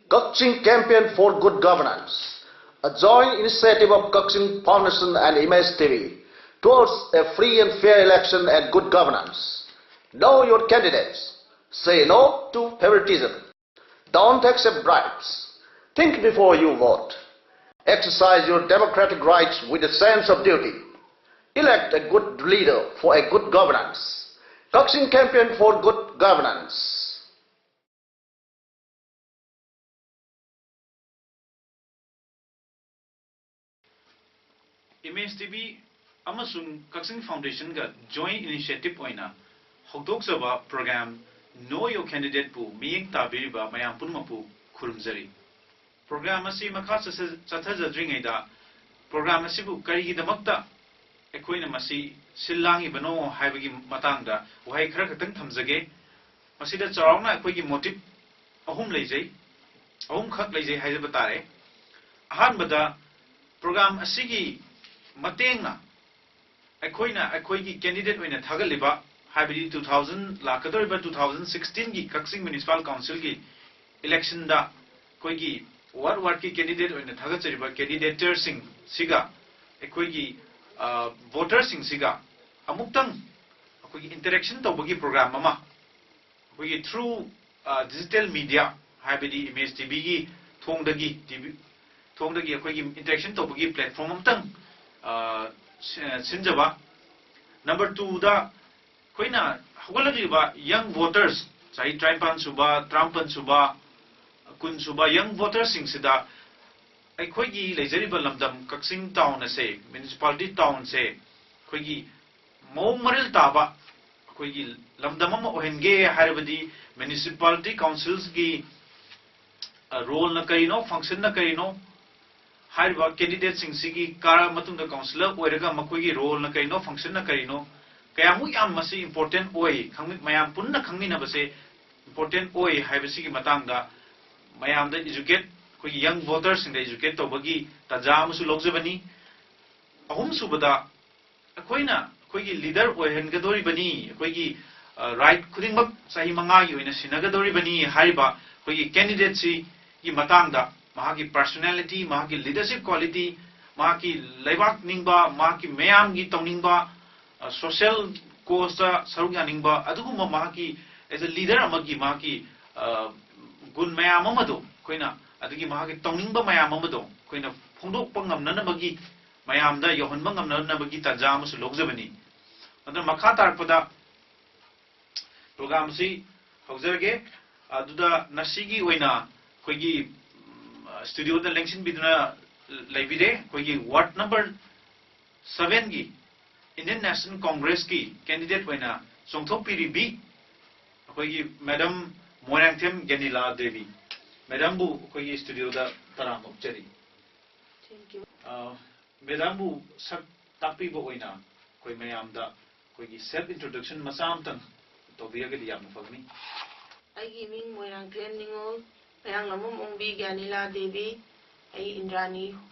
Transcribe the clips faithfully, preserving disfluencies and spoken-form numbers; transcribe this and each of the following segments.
Kakching Campaign for Good Governance, a joint initiative of Kakching Foundation and Image T V, towards a free and fair election and good governance. Know your candidates. Say no to favoritism. Don't accept bribes. Think before you vote. Exercise your democratic rights with a sense of duty. Elect a good leader for a good governance. Kakching Campaign for Good Governance. Image T V ꯑꯃꯁꯨꯡ ꯀꯛꯆꯤꯡ Foundation ꯒ joint initiative ꯑꯣꯏꯅ ꯍꯧꯗꯣꯛꯆꯕ program Know Your Candidate ꯄꯨ ꯃꯤꯠꯌꯦꯡ ꯇꯥꯕꯤꯔꯤꯕ ꯃꯌꯥꯝ ꯄꯨꯝꯅꯃꯛꯄꯨ ꯈꯨꯔꯨꯝꯖꯔꯤ꯫ Program ꯑꯁꯤ ꯃꯈꯥ ꯆꯠꯊ-, ꯆꯠꯊꯖꯗ꯭ꯔꯤꯉꯩꯗ, program ꯑꯁꯤꯕꯨ ꯀꯔꯤꯒꯤꯗꯃꯛꯇ ꯑꯩꯈꯣꯏꯅ ꯃꯁꯤ ꯁꯤꯜ ꯂꯥꯡꯉꯤꯕꯅꯣ ꯍꯥꯏꯕꯒꯤ ꯃꯇꯥꯡꯗ ꯋꯥꯍꯩ ꯈꯔ ꯈꯛꯇꯪ ꯊꯝꯖꯒꯦ꯫ ꯃꯁꯤꯗ ꯆꯥꯎꯔꯥꯛꯅ ꯑꯩꯈꯣꯏꯒꯤ motive ꯑꯍꯨꯝ ꯂꯩꯖꯩ, ꯑꯍꯨꯝꯈꯛ ꯂꯩꯖꯩ ꯍꯥꯏꯖꯕ ꯇꯥꯔꯦ꯫ ꯑꯍꯥꯟꯕꯗ, program ꯑꯁꯤꯒꯤ ꯃꯇꯦꯡꯅ ꯑꯩꯈꯣꯏꯅ ꯑꯩꯈꯣꯏꯒꯤ candidate ꯑꯣꯏꯅ ꯊꯥꯒꯠꯂꯤꯕ, ꯍꯥꯏꯕꯗꯤ two thousand, ꯂꯥꯛꯀꯗꯧꯔꯤꯕ two thousand sixteen ꯒꯤ ꯀꯛꯆꯤꯡ Municipal Council ꯒꯤ election ꯗ ꯑꯩꯈꯣꯏꯒꯤ ward ward ꯀꯤ candidate ꯑꯣꯏꯅ ꯊꯥꯒꯠꯆꯔꯤꯕ candidates ꯁꯤꯡꯁꯤꯒ ꯑꯩꯈꯣꯏꯒꯤ, ꯑ, voters ꯁꯤꯡꯁꯤꯒ ꯑꯃꯨꯛꯇꯪ ꯑꯩꯈꯣꯏꯒꯤ interaction ꯇꯧꯕꯒꯤ program ꯑꯃ ꯑꯩꯈꯣꯏꯒꯤ through, ꯑ, digital media, ꯍꯥꯏꯕꯗꯤ Image T V ꯒꯤ ꯊꯣꯡꯗꯒꯤ, T V ꯊꯣꯡꯗꯒꯤ ꯑꯩꯈꯣꯏꯒꯤ interaction ꯇꯧꯕꯒꯤ platform ꯑꯃꯇꯪ, ꯑ, ꯁꯤ-, ꯁꯤꯟꯖꯕ꯫ Number two ꯗ, ꯑꯩꯈꯣꯏꯅ ꯍꯧꯒꯠꯂꯛꯂꯤꯕ young voters, ꯆꯍꯤ ꯇꯔꯥꯅꯤꯄꯥꯟ ꯁꯨꯕ, ꯇꯔꯥꯃꯥꯄꯟ ꯁꯨꯕ, ꯀꯨꯟ ꯁꯨꯕ young voters ꯁꯤꯡꯁꯤꯗ ꯑꯩꯈꯣꯏꯒꯤ ꯂꯩꯖꯔꯤꯕ ꯂꯝꯗꯝ ꯀꯛꯆꯤꯡ town ꯑꯁꯦ, municipality town ꯁꯦ ꯑꯩꯈꯣꯏꯒꯤ ꯃꯑꯣꯡ ꯃꯔꯤꯜ ꯇꯥꯕ ꯑꯩꯈꯣꯏꯒꯤ ꯂꯝꯗꯝ ꯑꯃ ꯑꯣꯏꯍꯟꯒꯦ ꯍꯥꯏꯔꯕꯗꯤ municipality councils ꯒꯤ, ꯑ, role ꯅ ꯀꯔꯤꯅꯣ, function ꯅ ꯀꯔꯤꯅꯣ, ꯍꯥꯏꯔꯤꯕ candidate ꯁꯤꯡꯁꯤꯒꯤ ꯀꯥꯔꯛꯑ ꯃꯇꯨꯡꯗ councillor ꯑꯣꯏꯔꯒ ꯃꯈꯣꯏꯒꯤ role ꯅ ꯀꯔꯤꯅꯣ, function ꯅ ꯀꯔꯤꯅꯣ, ꯀꯌꯥꯃꯨꯛ ꯌꯥꯝ ꯃꯁꯤ important ꯑꯣꯏ, ꯈꯪꯃꯤ-, ꯃꯌꯥꯝ ꯄꯨꯟꯅ ꯈꯪꯃꯤꯟꯅꯕꯁꯦ important ꯑꯣꯏ ꯍꯥꯏꯕꯁꯤꯒꯤ ꯃꯇꯥꯡꯗ ꯃꯌꯥꯝꯗ educate, ꯑꯩꯈꯣꯏꯒꯤ young voters ꯁꯤꯡꯗ educate ꯇꯧꯕꯒꯤ ꯇꯥꯟꯖꯥ ꯑꯃꯁꯨ ꯂꯧꯖꯕꯅꯤ꯫ ꯑꯍꯨꯝꯁꯨꯕꯗ, ꯑꯩꯈꯣꯏꯅ ꯑꯩꯈꯣꯏꯒꯤ leader ꯑꯣꯏꯍꯟꯒꯗꯧꯔꯤꯕꯅꯤ, ꯑꯩꯈꯣꯏꯒꯤ, ꯑ, right ꯈꯨꯗꯤꯡꯃꯛ ꯆꯍꯤ ꯃꯉꯥꯒꯤ ꯑꯣꯏꯅ ꯁꯤꯟꯅꯒꯗꯧꯔꯤꯕꯅꯤ ꯍꯥꯏꯔꯤꯕ ꯑꯩꯈꯣꯏꯒꯤ candidate ꯁꯤ ꯒꯤ ꯃꯇꯥꯡꯗ, ꯃꯍꯥꯛꯀꯤ personality, ꯃꯍꯥꯛꯀꯤ leadership quality, ꯃꯍꯥꯛꯀꯤ ꯂꯩꯕꯥꯛ ꯅꯤꯡꯕ, ꯃꯍꯥꯛꯀꯤ ꯃꯌꯥꯝꯒꯤ ꯇꯧꯅꯤꯡꯕ, social causeꯇ ꯁꯔꯨꯛ ꯌꯥꯅꯤꯡꯕ, ꯑꯗꯨꯒꯨꯝꯕ ꯃꯍꯥꯛꯀꯤ as a leader ꯑꯃꯒꯤ ꯃꯍꯥꯛꯀꯤ ꯒꯨꯟ ꯃꯌꯥꯝ ꯑꯃꯗꯣ ꯑꯩꯈꯣꯏꯅ, ꯑꯗꯒꯤ ꯃꯍꯥꯛꯀꯤ ꯇꯧꯅꯤꯡꯕ ꯃꯌꯥꯝ ꯑꯃꯗꯣ ꯑꯩꯈꯣꯏꯅ ꯐꯣꯡꯗꯣꯛꯄ ꯉꯝꯅꯅꯕꯒꯤ ꯃꯌꯥꯝꯗ ꯌꯧꯍꯟꯕ ꯉꯝꯅꯅꯕꯒꯤ ꯇꯥꯟꯖꯥ ꯑꯃꯁꯨ ꯂꯧꯖꯕꯅꯤ꯫ ꯑꯗꯨꯅ ꯃꯈꯥ ꯇꯥꯔꯛꯄꯗ program ꯑꯁꯤ ꯍꯧꯖꯔꯒꯦ꯫ ꯑꯗꯨꯗ ꯉꯁꯤꯒꯤ ꯑꯣꯏꯅ ꯑꯩꯈꯣꯏꯒꯤ studioꯗ ꯂꯦꯡꯁꯤꯟꯕꯤꯗꯨꯅ ꯂꯩꯕꯤꯔꯦ ꯑꯩꯈꯣꯏꯒꯤ ward number sevenꯒꯤ Indian National Congressꯀꯤ candidate ꯑꯣꯏꯅ ꯆꯣꯡꯊꯣꯛꯄꯤꯔꯤꯕꯤ ꯑꯩꯈꯣꯏꯒꯤ Madam ꯃꯣꯏꯔꯥꯡꯊꯦꯝ ꯒꯦꯅꯤꯂꯥ ꯗꯦꯕꯤ꯫ Madamꯕꯨ ꯑꯩꯈꯣꯏꯒꯤ studioꯗ ꯇꯔꯥꯝꯅ ꯑꯣꯛꯆꯔꯤ꯫ Thank you. Madamꯕꯨ ꯁꯛ ꯇꯥꯛꯄꯤꯕ ꯑꯣꯏꯅ ꯑꯩꯈꯣꯏ ꯃꯌꯥꯝꯗ ꯑꯩꯈꯣꯏꯒꯤ self introduction ꯃꯆꯥ ꯑꯃꯇꯪ ꯇꯧꯕꯤꯔꯒꯗꯤ ꯌꯥꯝꯅ ꯐꯒꯅꯤ꯫ ꯑꯩꯒꯤ ꯃꯤꯡ ꯃꯣꯏꯔꯥꯡꯊꯦꯝ ꯅꯤꯉꯣꯜ, ꯃꯌꯥꯡꯂꯝꯕꯝ ꯑꯣꯡꯕꯤ ꯒ꯭ꯌꯥꯅꯤꯂꯥ ꯗꯦꯕꯤ꯫ ꯑꯩ ꯏꯟꯗ꯭ꯔꯥꯅꯤ,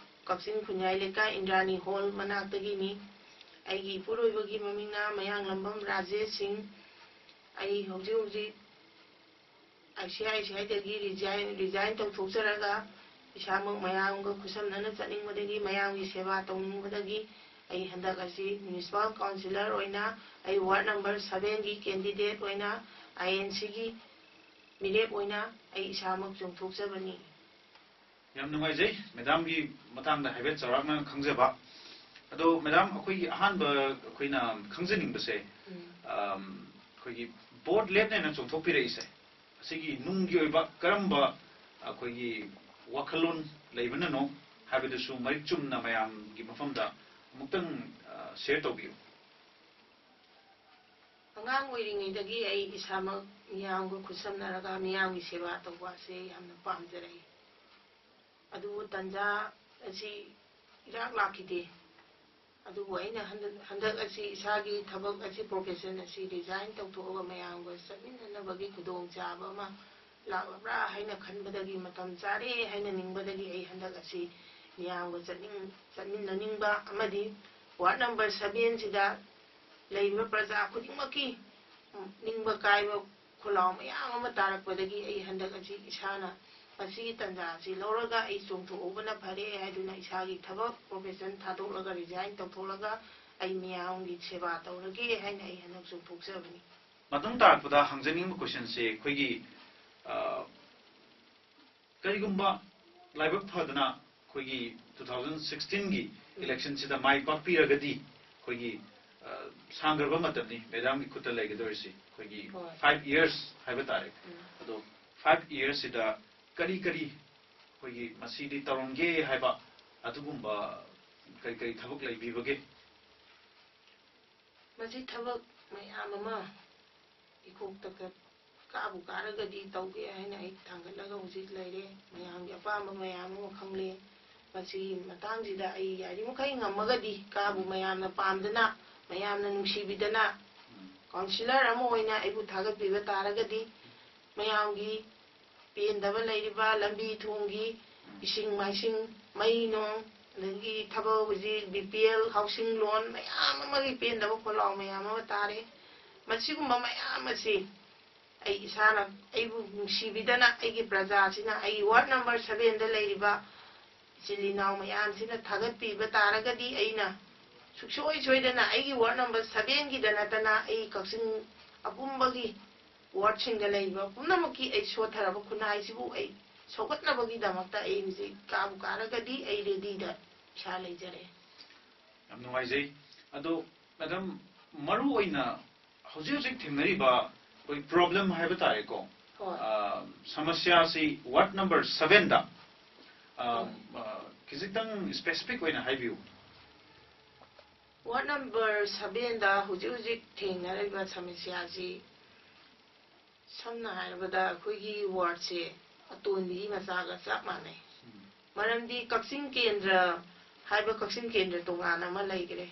ꯀꯛꯆꯤꯡ ꯈꯨꯟꯌꯥꯏ ꯂꯩꯀꯥꯏ ꯏꯟꯗ꯭ꯔꯥꯅꯤ ꯍꯣꯜ ꯃꯅꯥꯛꯇꯒꯤꯅꯤ꯫ ꯑꯩꯒꯤ ꯏꯄꯨꯔꯣꯏꯕꯒꯤ ꯃꯃꯤꯡꯅ ꯃꯌꯥꯡꯂꯝꯕꯝ ꯔꯥꯖꯦꯁ ꯁꯤꯡ꯫ ꯑꯩ ꯍꯧꯖꯤꯛ ꯍꯧꯖꯤꯛ I C I C ꯑꯥꯏꯗꯒꯤ resign resign ꯇꯧꯊꯣꯛꯆꯔꯒ ꯏꯁꯥꯃꯛ ꯃꯌꯥꯝꯒ ꯈꯨꯠꯁꯝꯅꯅ ꯆꯠꯅꯤꯡꯕꯗꯒꯤ, ꯃꯌꯥꯝꯒꯤ ꯁꯦꯕꯥ ꯇꯧꯅꯤꯡꯕꯗꯒꯤ ꯑꯩ ꯍꯟꯗꯛ ꯑꯁꯤ municipal councillor ꯑꯣꯏꯅ ꯑꯩ ward number sevenꯒꯤ candidate ꯑꯣꯏꯅ ꯑꯥꯏ ꯑꯦꯟ ꯁꯤꯒꯤ ꯃꯤꯔꯦꯞ ꯑꯣꯏꯅ ꯑꯩ ꯏꯁꯥꯃꯛ ꯆꯣꯡꯊꯣꯛꯆꯕꯅꯤ꯫ ꯌꯥꯝ ꯅꯨꯡꯉꯥꯏꯖꯩ madamꯒꯤ ꯃꯇꯥꯡꯗ ꯍꯥꯏꯐꯦꯠ ꯆꯥꯎꯔꯥꯛꯅ ꯈꯪꯖꯕ꯫ ꯑꯗꯣ madam, ꯑꯩꯈꯣꯏꯒꯤ ꯑꯍꯥꯟꯕ ꯑꯩꯈꯣꯏꯅ ꯈꯪꯖꯅꯤꯡꯕꯁꯦ, ꯑꯩꯈꯣꯏꯒꯤ vote ꯂꯦꯞꯅꯦꯅ ꯆꯣꯡꯊꯣꯛꯄꯤꯔꯛꯏꯁꯦ, ꯑꯁꯤꯒꯤ ꯅꯨꯡꯒꯤ ꯑꯣꯏꯕ ꯀꯔꯝꯕ ꯑꯩꯈꯣꯏꯒꯤ ꯋꯥꯈꯜꯂꯣꯟ ꯂꯩꯕꯅꯅꯣ ꯍꯥꯏꯕꯗꯨꯁꯨ ꯃꯔꯤꯛ ꯆꯨꯝꯅ ꯃꯌꯥꯝꯒꯤ ꯃꯐꯝꯗ ꯑꯃꯨꯛꯇꯪ share ꯇꯧꯕꯤꯌꯨ꯫ ꯑꯉꯥꯡ ꯑꯣꯏꯔꯤꯉꯩꯗꯒꯤ ꯑꯩ ꯏꯁꯥꯃꯛ ꯃꯤꯌꯥꯝꯒ ꯈꯨꯠꯁꯝꯅꯔꯒ ꯃꯤꯌꯥꯝꯒꯤ ꯁꯦꯕꯥ ꯇꯧꯕ ꯑꯁꯦ ꯌꯥꯝꯅ ꯄꯥꯝꯖꯔꯛꯏ꯫ ꯑꯗꯨꯕꯨ ꯇꯟꯖꯥ ꯑꯁꯤ ꯏꯔꯥꯛ ꯂꯥꯛꯈꯤꯗꯦ꯫ ꯑꯗꯨꯕꯨ ꯑꯩꯅ ꯍꯟꯗꯛ ꯑꯁꯤ ꯏꯁꯥꯒꯤ ꯊꯕꯛ ꯑꯁꯤ, profession ꯑꯁꯤ resign ꯇꯧꯊꯣꯛꯑꯒ ꯃꯌꯥꯝꯒ ꯆꯠꯃꯤꯟꯅꯅꯕꯒꯤ ꯈꯨꯗꯣꯡꯆꯥꯕ ꯑꯃ ꯂꯥꯛꯂꯕ꯭ꯔꯥ ꯍꯥꯏꯅ ꯈꯟꯕꯗꯒꯤ, ꯃꯇꯝ ꯆꯥꯔꯦ ꯍꯥꯏꯅ ꯅꯤꯡꯕꯗꯒꯤ ꯑꯩ ꯍꯟꯗꯛ ꯑꯁꯤ ꯃꯤꯌꯥꯝꯒ ꯆꯠꯅꯤꯡ ꯆꯠꯃꯤꯟꯅꯅꯤꯡꯕ ꯑꯃꯗꯤ ward number sevenꯁꯤꯗ ꯂꯩꯔꯤꯕ ꯄ꯭ꯔꯖꯥ ꯈꯨꯗꯤꯡꯃꯛꯀꯤ ꯅꯤꯡꯕ ꯀꯥꯏꯕ ꯈꯣꯜꯂꯥꯎ ꯃꯌꯥꯝ ꯑꯃ ꯇꯥꯔꯛꯄꯗꯒꯤ ꯑꯩ ꯍꯟꯗꯛ ꯑꯁꯤ ꯏꯁꯥꯅ ꯃꯁꯤꯒꯤ ꯇꯥꯟꯖꯥ ꯑꯁꯤ ꯂꯧꯔꯒ ꯑꯩ ꯆꯣꯡꯊꯣꯛꯍꯧꯕꯅ ꯐꯔꯦ ꯍꯥꯏꯗꯨꯅ ꯏꯁꯥꯒꯤ ꯊꯕꯛ profession ꯊꯥꯗꯣꯛꯂꯒ, resign ꯇꯧꯊꯣꯛꯂꯒ ꯑꯩ ꯃꯤꯌꯥꯝꯒꯤ ꯁꯦꯕꯥ ꯇꯧꯔꯒꯦ ꯍꯥꯏꯅ ꯑꯩ ꯍꯟꯗꯛ ꯆꯣꯡꯊꯣꯛꯆꯕꯅꯤ꯫ ꯃꯇꯨꯡ ꯇꯥꯔꯛꯄꯗ ꯍꯪꯖꯅꯤꯡꯕ question ꯁꯦ ꯑꯩꯈꯣꯏꯒꯤ, ꯑ, ꯀꯔꯤꯒꯨꯝꯕ ꯂꯥꯏꯕꯛ ꯐꯗꯅ ꯑꯩꯈꯣꯏꯒꯤ two thousand sixteen ꯒꯤ election ꯁꯤꯗ ꯃꯥꯏ ꯄꯥꯛꯄꯤꯔꯒꯗꯤ ꯑꯩꯈꯣꯏꯒꯤ, ꯑ, ꯁꯥꯡꯈ꯭ꯔꯕ ꯃꯇꯝꯅꯤ madam ꯒꯤ ꯈꯨꯠꯇ ꯂꯩꯒꯗꯧꯔꯤꯁꯤ, ꯑꯩꯈꯣꯏꯒꯤ ꯍꯣꯏ꯫ five years ꯍꯥꯏꯕ ꯇꯥꯔꯦ꯫ ꯎꯝ꯫ ꯑꯗꯣ five years ꯁꯤꯗ ꯀꯔꯤ ꯀꯔꯤ ꯑꯩꯈꯣꯏꯒꯤ ꯃꯁꯤꯗꯤ ꯇꯧꯔꯝꯒꯦ ꯍꯥꯏꯕ ꯑꯗꯨꯒꯨꯝꯕ ꯀꯔꯤ ꯀꯔꯤ ꯊꯕꯛ ꯂꯩꯕꯤꯕꯒꯦ? ꯃꯁꯤ ꯊꯕꯛ ꯃꯌꯥꯝ ꯑꯃ ꯏꯈꯣꯛꯇ ꯀꯥꯕꯨ ꯀꯥꯔꯒꯗꯤ ꯇꯧꯒꯦ ꯍꯥꯏꯅ ꯑꯩ ꯊꯥꯡꯒꯠꯂꯒ ꯍꯧꯖꯤꯛ ꯂꯩꯔꯦ꯫ ꯃꯌꯥꯝꯒꯤ ꯑꯄꯥꯝꯕ ꯃꯌꯥꯝ ꯑꯃ ꯈꯪꯂꯦ꯫ ꯃꯁꯤꯒꯤ ꯃꯇꯥꯡꯁꯤꯗ ꯑꯩ ꯌꯥꯔꯤꯃꯈꯩ ꯉꯝꯃꯒꯗꯤ ꯀꯥꯕꯨ ꯃꯌꯥꯝꯅ ꯄꯥꯝꯗꯅ, ꯃꯌꯥꯝꯅ ꯅꯨꯡꯁꯤꯕꯤꯗꯅ, councillor ꯑꯃ ꯑꯣꯏꯅ ꯑꯩꯕꯨ ꯊꯥꯒꯠꯄꯤꯕ ꯇꯥꯔꯒꯗꯤ ꯃꯌꯥꯝꯒꯤ ꯄꯦꯟꯗꯕ ꯂꯩꯔꯤꯕ ꯂꯝꯕꯤ ꯊꯣꯡꯒꯤ, ꯏꯁꯤꯡ ꯃꯥꯏꯁꯤꯡ, ꯃꯩ ꯅꯣꯡ, ꯑꯗꯒꯤ ꯊꯕꯛ ꯍꯧꯖꯤꯛ BPL housing loan ꯃꯌꯥꯝ ꯑꯃꯒꯤ ꯄꯦꯟꯗꯕ ꯈꯣꯜꯂꯥꯎ ꯃꯌꯥꯝ ꯑꯃ ꯇꯥꯔꯦ꯫ ꯃꯁꯤꯒꯨꯝꯕ ꯃꯌꯥꯝ ꯑꯁꯤ ꯑꯩ ꯏꯁꯥꯅ, ꯑꯩꯕꯨ ꯅꯨꯡꯁꯤꯕꯤꯗꯅ ꯑꯩꯒꯤ ꯄ꯭ꯔꯖꯥꯁꯤꯅ, ꯑꯩꯒꯤ ward number seven ꯗ ꯂꯩꯔꯤꯕ ꯏꯆꯤꯜ ꯏꯅꯥꯎ ꯃꯌꯥꯝꯁꯤꯅ ꯊꯥꯒꯠꯄꯤꯕ ꯇꯥꯔꯒꯗꯤ ꯑꯩꯅ ꯁꯨꯡꯁꯣꯏ ꯁꯣꯏꯗꯅ ꯑꯩꯒꯤ ward number seven ꯒꯤꯗ ꯅꯠꯇꯅ ꯑꯩ ꯀꯛꯆꯤꯡ ꯑꯄꯨꯝꯕꯒꯤ ward ꯁꯤꯡꯗ ꯂꯩꯔꯤꯕ ꯄꯨꯝꯅꯃꯛꯀꯤ ꯑꯩ ꯁꯣꯠꯊꯔꯕ ꯈꯨꯟꯅꯥꯏꯁꯤꯕꯨ ꯑꯩ ꯁꯧꯒꯠꯅꯕꯒꯤꯗꯃꯛꯇ ꯑꯩ ꯍꯧꯖꯤꯛ ꯀꯥꯕꯨ ꯀꯥꯔꯒꯗꯤ ꯑꯩ ready ꯗ ꯏꯁꯥ ꯂꯩꯖꯔꯦ꯫ ꯌꯥꯝ ꯅꯨꯡꯉꯥꯏꯖꯩ꯫ ꯑꯗꯣ madam, ꯃꯔꯨ ꯑꯣꯏꯅ ꯍꯧꯖꯤꯛ ꯍꯧꯖꯤꯛ ꯊꯦꯡꯅꯔꯤꯕ ꯑꯩꯈꯣꯏ problem ꯍꯥꯏꯕ ꯇꯥꯔꯦꯀꯣ, ꯍꯣꯏ꯫ ꯑ, ꯁꯃꯁ꯭ꯌꯥꯁꯤ ward number seven ꯗ, ꯑ, ꯍꯣꯏ꯫ ꯑ, ꯈꯤꯖꯤꯛꯇꯪ specific ꯑꯣꯏꯅ ꯍꯥꯏꯕꯤꯌꯨ꯫ Ward number seven ꯗ ꯍꯧꯖꯤꯛ ꯍꯧꯖꯤꯛ ꯊꯦꯡꯅꯔꯤꯕ ꯁꯃꯁ꯭ꯌꯥꯁꯤ ꯁꯝꯅ ꯍꯥꯏꯔꯕꯗ ꯑꯩꯈꯣꯏꯒꯤ ward ꯁꯦ ꯑꯇꯣꯟꯕꯤꯒꯤ ꯃꯆꯥꯒ ꯆꯞ ꯃꯥꯟꯅꯩ꯫ ꯎꯝ꯫ ꯃꯔꯝꯗꯤ ꯀꯛꯆꯤꯡ ꯀꯦꯟꯗ꯭ꯔ ꯍꯥꯏꯕ ꯀꯛꯆꯤꯡ ꯀꯦꯟꯗ꯭ꯔ ꯇꯣꯉꯥꯟꯅ ꯑꯃ ꯂꯩꯈ꯭ꯔꯦ꯫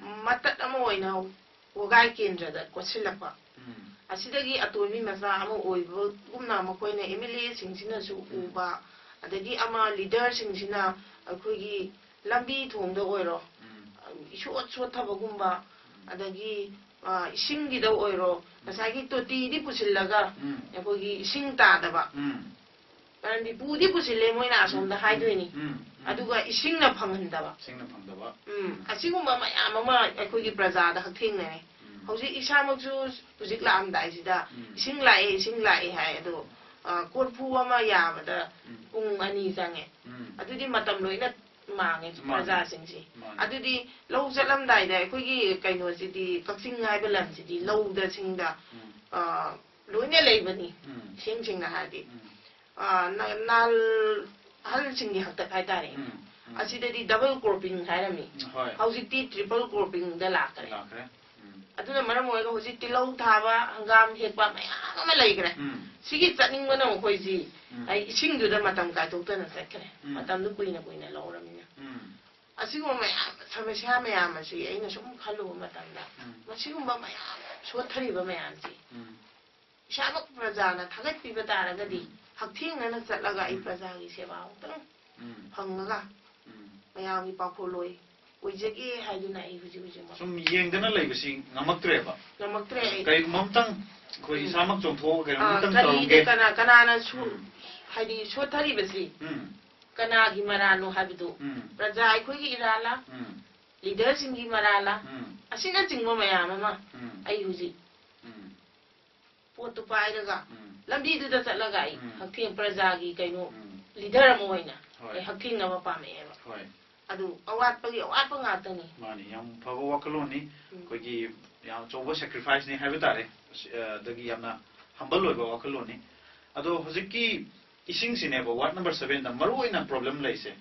ꯎꯝ꯫ ꯃꯇꯠ ꯑꯃ ꯑꯣꯏꯅ ꯋꯥꯒꯥꯏ ꯀꯦꯟꯗ꯭ꯔꯗ ꯀꯣꯠꯁꯤꯜꯂꯛꯄ꯫ ꯎꯝ꯫ ꯑꯁꯤꯗꯒꯤ ꯑꯇꯣꯟꯕꯤ ꯃꯆꯥ ꯑꯃ ꯑꯣꯏꯕꯒꯨꯝꯅ ꯃꯈꯣꯏꯅ MLA ꯁꯤꯡꯁꯤꯅꯁꯨ ꯎꯝ꯫ ꯎꯕ, ꯑꯗꯒꯤ ꯑꯃ leader ꯁꯤꯡꯁꯤꯅ ꯑꯩꯈꯣꯏꯒꯤ ꯂꯝꯕꯤ ꯊꯣꯡꯗ ꯑꯣꯏꯔꯣ, ꯎꯝ꯫ ꯏꯁꯣꯠ ꯁꯣꯠꯊꯕꯒꯨꯝꯕ, ꯑꯗꯒꯤ, ꯑ, ꯏꯁꯤꯡꯒꯤꯗ ꯑꯣꯏꯔꯣ, ꯉꯁꯥꯏꯒꯤ ꯇꯣꯇꯤꯗꯤ ꯄꯨꯁꯤꯜꯂꯒ ꯎꯝ꯫ ꯑꯩꯈꯣꯏꯒꯤ ꯏꯁꯤꯡ ꯇꯥꯗꯕ, ꯎꯝ꯫ ꯃꯔꯝꯗꯤ ꯄꯨꯗꯤ ꯄꯨꯁꯤꯜꯂꯦ, ꯃꯣꯏꯅ ꯑꯁꯣꯝꯗ ꯍꯥꯏꯗꯣꯏꯅꯤ꯫ ꯎꯝ, ꯎꯝ꯫ ꯑꯗꯨꯒ ꯏꯁꯤꯡꯅ ꯐꯪꯍꯟꯗꯕ꯫ ꯏꯁꯤꯡꯅ ꯐꯪꯗꯕ꯫ ꯎꯝ, ꯑꯁꯤꯒꯨꯝꯕ ꯃꯌꯥꯝ ꯑꯃ ꯑꯩꯈꯣꯏꯒꯤ ꯄ꯭ꯔꯖꯥꯗ ꯍꯛꯊꯦꯡꯅꯔꯦ꯫ ꯎꯝ꯫ ꯍꯧꯖꯤꯛ ꯏꯁꯥꯃꯛꯁꯨ ꯍꯧꯖꯤꯛ ꯂꯥꯛꯑꯝꯗꯥꯏꯁꯤꯗ ꯎꯝ꯫ ꯏꯁꯤꯡ ꯂꯥꯛꯑꯦ, ꯏꯁꯤꯡ ꯂꯥꯛꯑꯦ ꯍꯥꯏ, ꯑꯗꯣ, ꯑ, ꯀꯣꯔꯐꯨ ꯑꯃ ꯌꯥꯕꯗ ꯎꯝ꯫ ꯄꯨꯡ ꯑꯅꯤ ꯆꯪꯉꯦ꯫ ꯎꯝ꯫ ꯑꯗꯨꯗꯤ ꯃꯇꯝ ꯂꯣꯏꯅ ꯃꯥꯡꯉꯦ ꯃꯥꯅꯦ꯫ ꯄ꯭ꯔꯖꯥꯁꯤꯡꯁꯤ꯫ ꯃꯥꯅꯦ꯫ ꯑꯗꯨꯗꯤ ꯂꯧ ꯆꯠꯂꯝꯗꯥꯏꯗ ꯑꯩꯈꯣꯏꯒꯤ ꯀꯩꯅꯣꯁꯤꯗꯤ, ꯀꯛꯆꯤꯡ ꯍꯥꯏꯕ ꯂꯝꯁꯤꯗꯤ ꯂꯧꯗ, ꯁꯤꯡꯗ, ꯎꯝ꯫ ꯑ, ꯂꯣꯏꯅ ꯂꯩꯕꯅꯤ꯫ ꯎꯝ꯫ ꯏꯁꯦꯡ ꯁꯦꯡꯅ ꯍꯥꯏꯔꯗꯤ, ꯎꯝ꯫ ꯑ, ꯅ-, ꯅꯥꯜ, ꯑꯍꯜꯁꯤꯡꯒꯤ ꯍꯥꯛꯇꯛ ꯍꯥꯏꯇꯥꯔꯦ꯫ ꯎꯝ, ꯎꯝ꯫ ꯑꯁꯤꯗꯗꯤ double cropping ꯍꯥꯏꯔꯝꯃꯤ꯫ ꯎꯝ, ꯍꯣꯏ꯫ ꯍꯧꯖꯤꯛꯇꯤ triple croppingꯗ ꯂꯥꯛꯈ꯭ꯔꯦ꯫ ꯂꯥꯛꯈ꯭ꯔꯦ꯫ ꯎꯝ꯫ ꯑꯗꯨꯅ ꯃꯔꯝ ꯑꯣꯏꯔꯒ ꯍꯧꯖꯤꯛꯇꯤ ꯂꯧ ꯊꯥꯕ, ꯍꯪꯒꯥꯝ ꯍꯦꯛꯄ ꯃꯌꯥꯝ ꯑꯃ ꯂꯩꯈ꯭ꯔꯦ꯫ ꯎꯝ꯫ ꯁꯤꯒꯤ ꯆꯠꯅꯤꯡꯕꯅ ꯃꯈꯣꯏꯁꯤ, ꯎꯝ꯫ ꯑꯩ ꯏꯁꯤꯡꯗꯨꯗ ꯃꯇꯝ ꯀꯥꯏꯊꯣꯛꯇꯅ ꯆꯠꯈ꯭ꯔꯦ꯫ ꯎꯝ꯫ ꯃꯇꯝꯗꯨ ꯀꯨꯏꯅ ꯀꯨꯏꯅ ꯂꯧꯔꯕꯅꯤꯅ꯫ ꯎꯝ꯫ ꯑꯁꯤꯒꯨꯝꯕ ꯃꯌꯥꯝ, ꯁꯃꯁ꯭ꯌꯥ ꯃꯌꯥꯝ ꯑꯁꯤ ꯑꯩꯅ ꯁꯨꯝ ꯈꯜꯂꯨꯕ ꯃꯇꯝꯗ, ꯎꯝ꯫ ꯃꯁꯤꯒꯨꯝꯕ ꯃꯌꯥꯝ ꯁꯣꯠꯊꯔꯤꯕ ꯃꯌꯥꯝꯁꯤ ꯎꯝ꯫ ꯏꯁꯥꯃꯛ ꯄ꯭ꯔꯖꯥꯅ ꯊꯥꯒꯠꯄꯤꯕ ꯇꯥꯔꯒꯗꯤ, ꯎꯝ꯫ ꯍꯛꯊꯦꯡꯅꯅ ꯆꯠꯂꯒ ꯑꯩ ꯎꯝ꯫ ꯄ꯭ꯔꯖꯥꯒꯤ ꯁꯦꯕꯥ ꯑꯃꯨꯛꯇꯪ ꯎꯝ꯫ ꯐꯪꯉꯒ ꯎꯝ꯫ ꯃꯌꯥꯝꯒꯤ ꯄꯥꯎꯈꯣꯜꯂꯣꯏ ꯑꯣꯏꯖꯒꯦ ꯍꯥꯏꯗꯨꯅ ꯑꯩ ꯍꯧꯖꯤꯛ ꯍꯧꯖꯤꯛꯃꯛ ꯁꯨꯝ ꯌꯦꯡꯗꯅ ꯂꯩꯕꯁꯤ ꯉꯝꯃꯛꯇ꯭ꯔꯦꯕ꯫ ꯉꯝꯃꯛꯇ꯭ꯔꯦ ꯑꯩ꯫ ꯀꯩꯒꯨꯝꯕ ꯑꯃꯇꯪ ꯑꯩꯈꯣꯏ ꯎꯝ꯫ ꯏꯁꯥꯃꯛ ꯆꯣꯡꯊꯣꯛꯑꯒ ꯑ, ꯀꯩꯅꯣꯝꯇꯪ ꯀꯔꯤꯗ ꯇꯧꯔꯝꯒꯦ꯫ ꯀꯅꯥ, ꯀꯅꯥꯅ ꯁꯨ-, ꯎꯝ꯫ ꯍꯥꯏꯗꯤ ꯁꯣꯠꯊꯔꯤꯕꯁꯤ ꯎꯝ꯫ ꯀꯅꯥꯒꯤ ꯃꯔꯥꯜꯅꯣ ꯍꯥꯏꯕꯗꯨ, ꯎꯝ꯫ ꯄ꯭ꯔꯖꯥ ꯑꯩꯈꯣꯏꯒꯤ ꯏꯔꯥꯜꯂ, ꯎꯝ꯫ ꯂꯤꯗꯔꯁꯤꯡꯒꯤ ꯃꯔꯥꯜꯂ, ꯎꯝ꯫ ꯑꯁꯤꯅꯆꯤꯡꯕ ꯃꯌꯥꯝ ꯑꯃ ꯎꯝ꯫ ꯑꯩ ꯍꯧꯖꯤꯛ ꯎꯝ꯫ ꯄꯣꯠꯇꯨ ꯄꯥꯏꯔꯒ ꯎꯝ꯫ ꯂꯝꯕꯤꯗꯨꯗ ꯆꯠꯂꯒ ꯑꯩ ꯎꯝ꯫ ꯍꯛꯊꯦꯡ ꯄ꯭ꯔꯖꯥꯒꯤ ꯀꯩꯅꯣ, ꯎꯝ꯫ ꯂꯤꯗꯔ ꯑꯃ ꯑꯣꯏꯅ ꯍꯣꯏ꯫ ꯑꯩ ꯍꯛꯊꯦꯡꯅꯕ ꯄꯥꯝꯃꯛꯑꯦꯕ꯫ ꯍꯣꯏ꯫ ꯑꯗꯨ ꯑꯋꯥꯠꯄꯒꯤ ꯑꯋꯥꯠꯄ ꯉꯥꯛꯇꯅꯤ꯫ ꯃꯥꯅꯤ, ꯌꯥꯝ ꯐꯕ ꯋꯥꯈꯜꯂꯣꯟꯅꯤ꯫ ꯎꯝ꯫ ꯑꯩꯈꯣꯏꯒꯤ ꯌꯥꯝ ꯑꯆꯧꯕ sacrificeꯅꯤ ꯍꯥꯏꯕ ꯇꯥꯔꯦ꯫ ꯑꯁ, ꯑ, ꯑꯗꯒꯤ ꯌꯥꯝꯅ humble ꯑꯣꯏꯕ ꯋꯥꯈꯜꯂꯣꯟꯅꯤ꯫ ꯑꯗꯣ ꯍꯧꯖꯤꯛꯀꯤ ꯏꯁꯤꯡꯁꯤꯅꯦꯕ, ward number sevenꯗ ꯃꯔꯨꯑꯣꯏꯅ problem ꯂꯩꯁꯦ꯫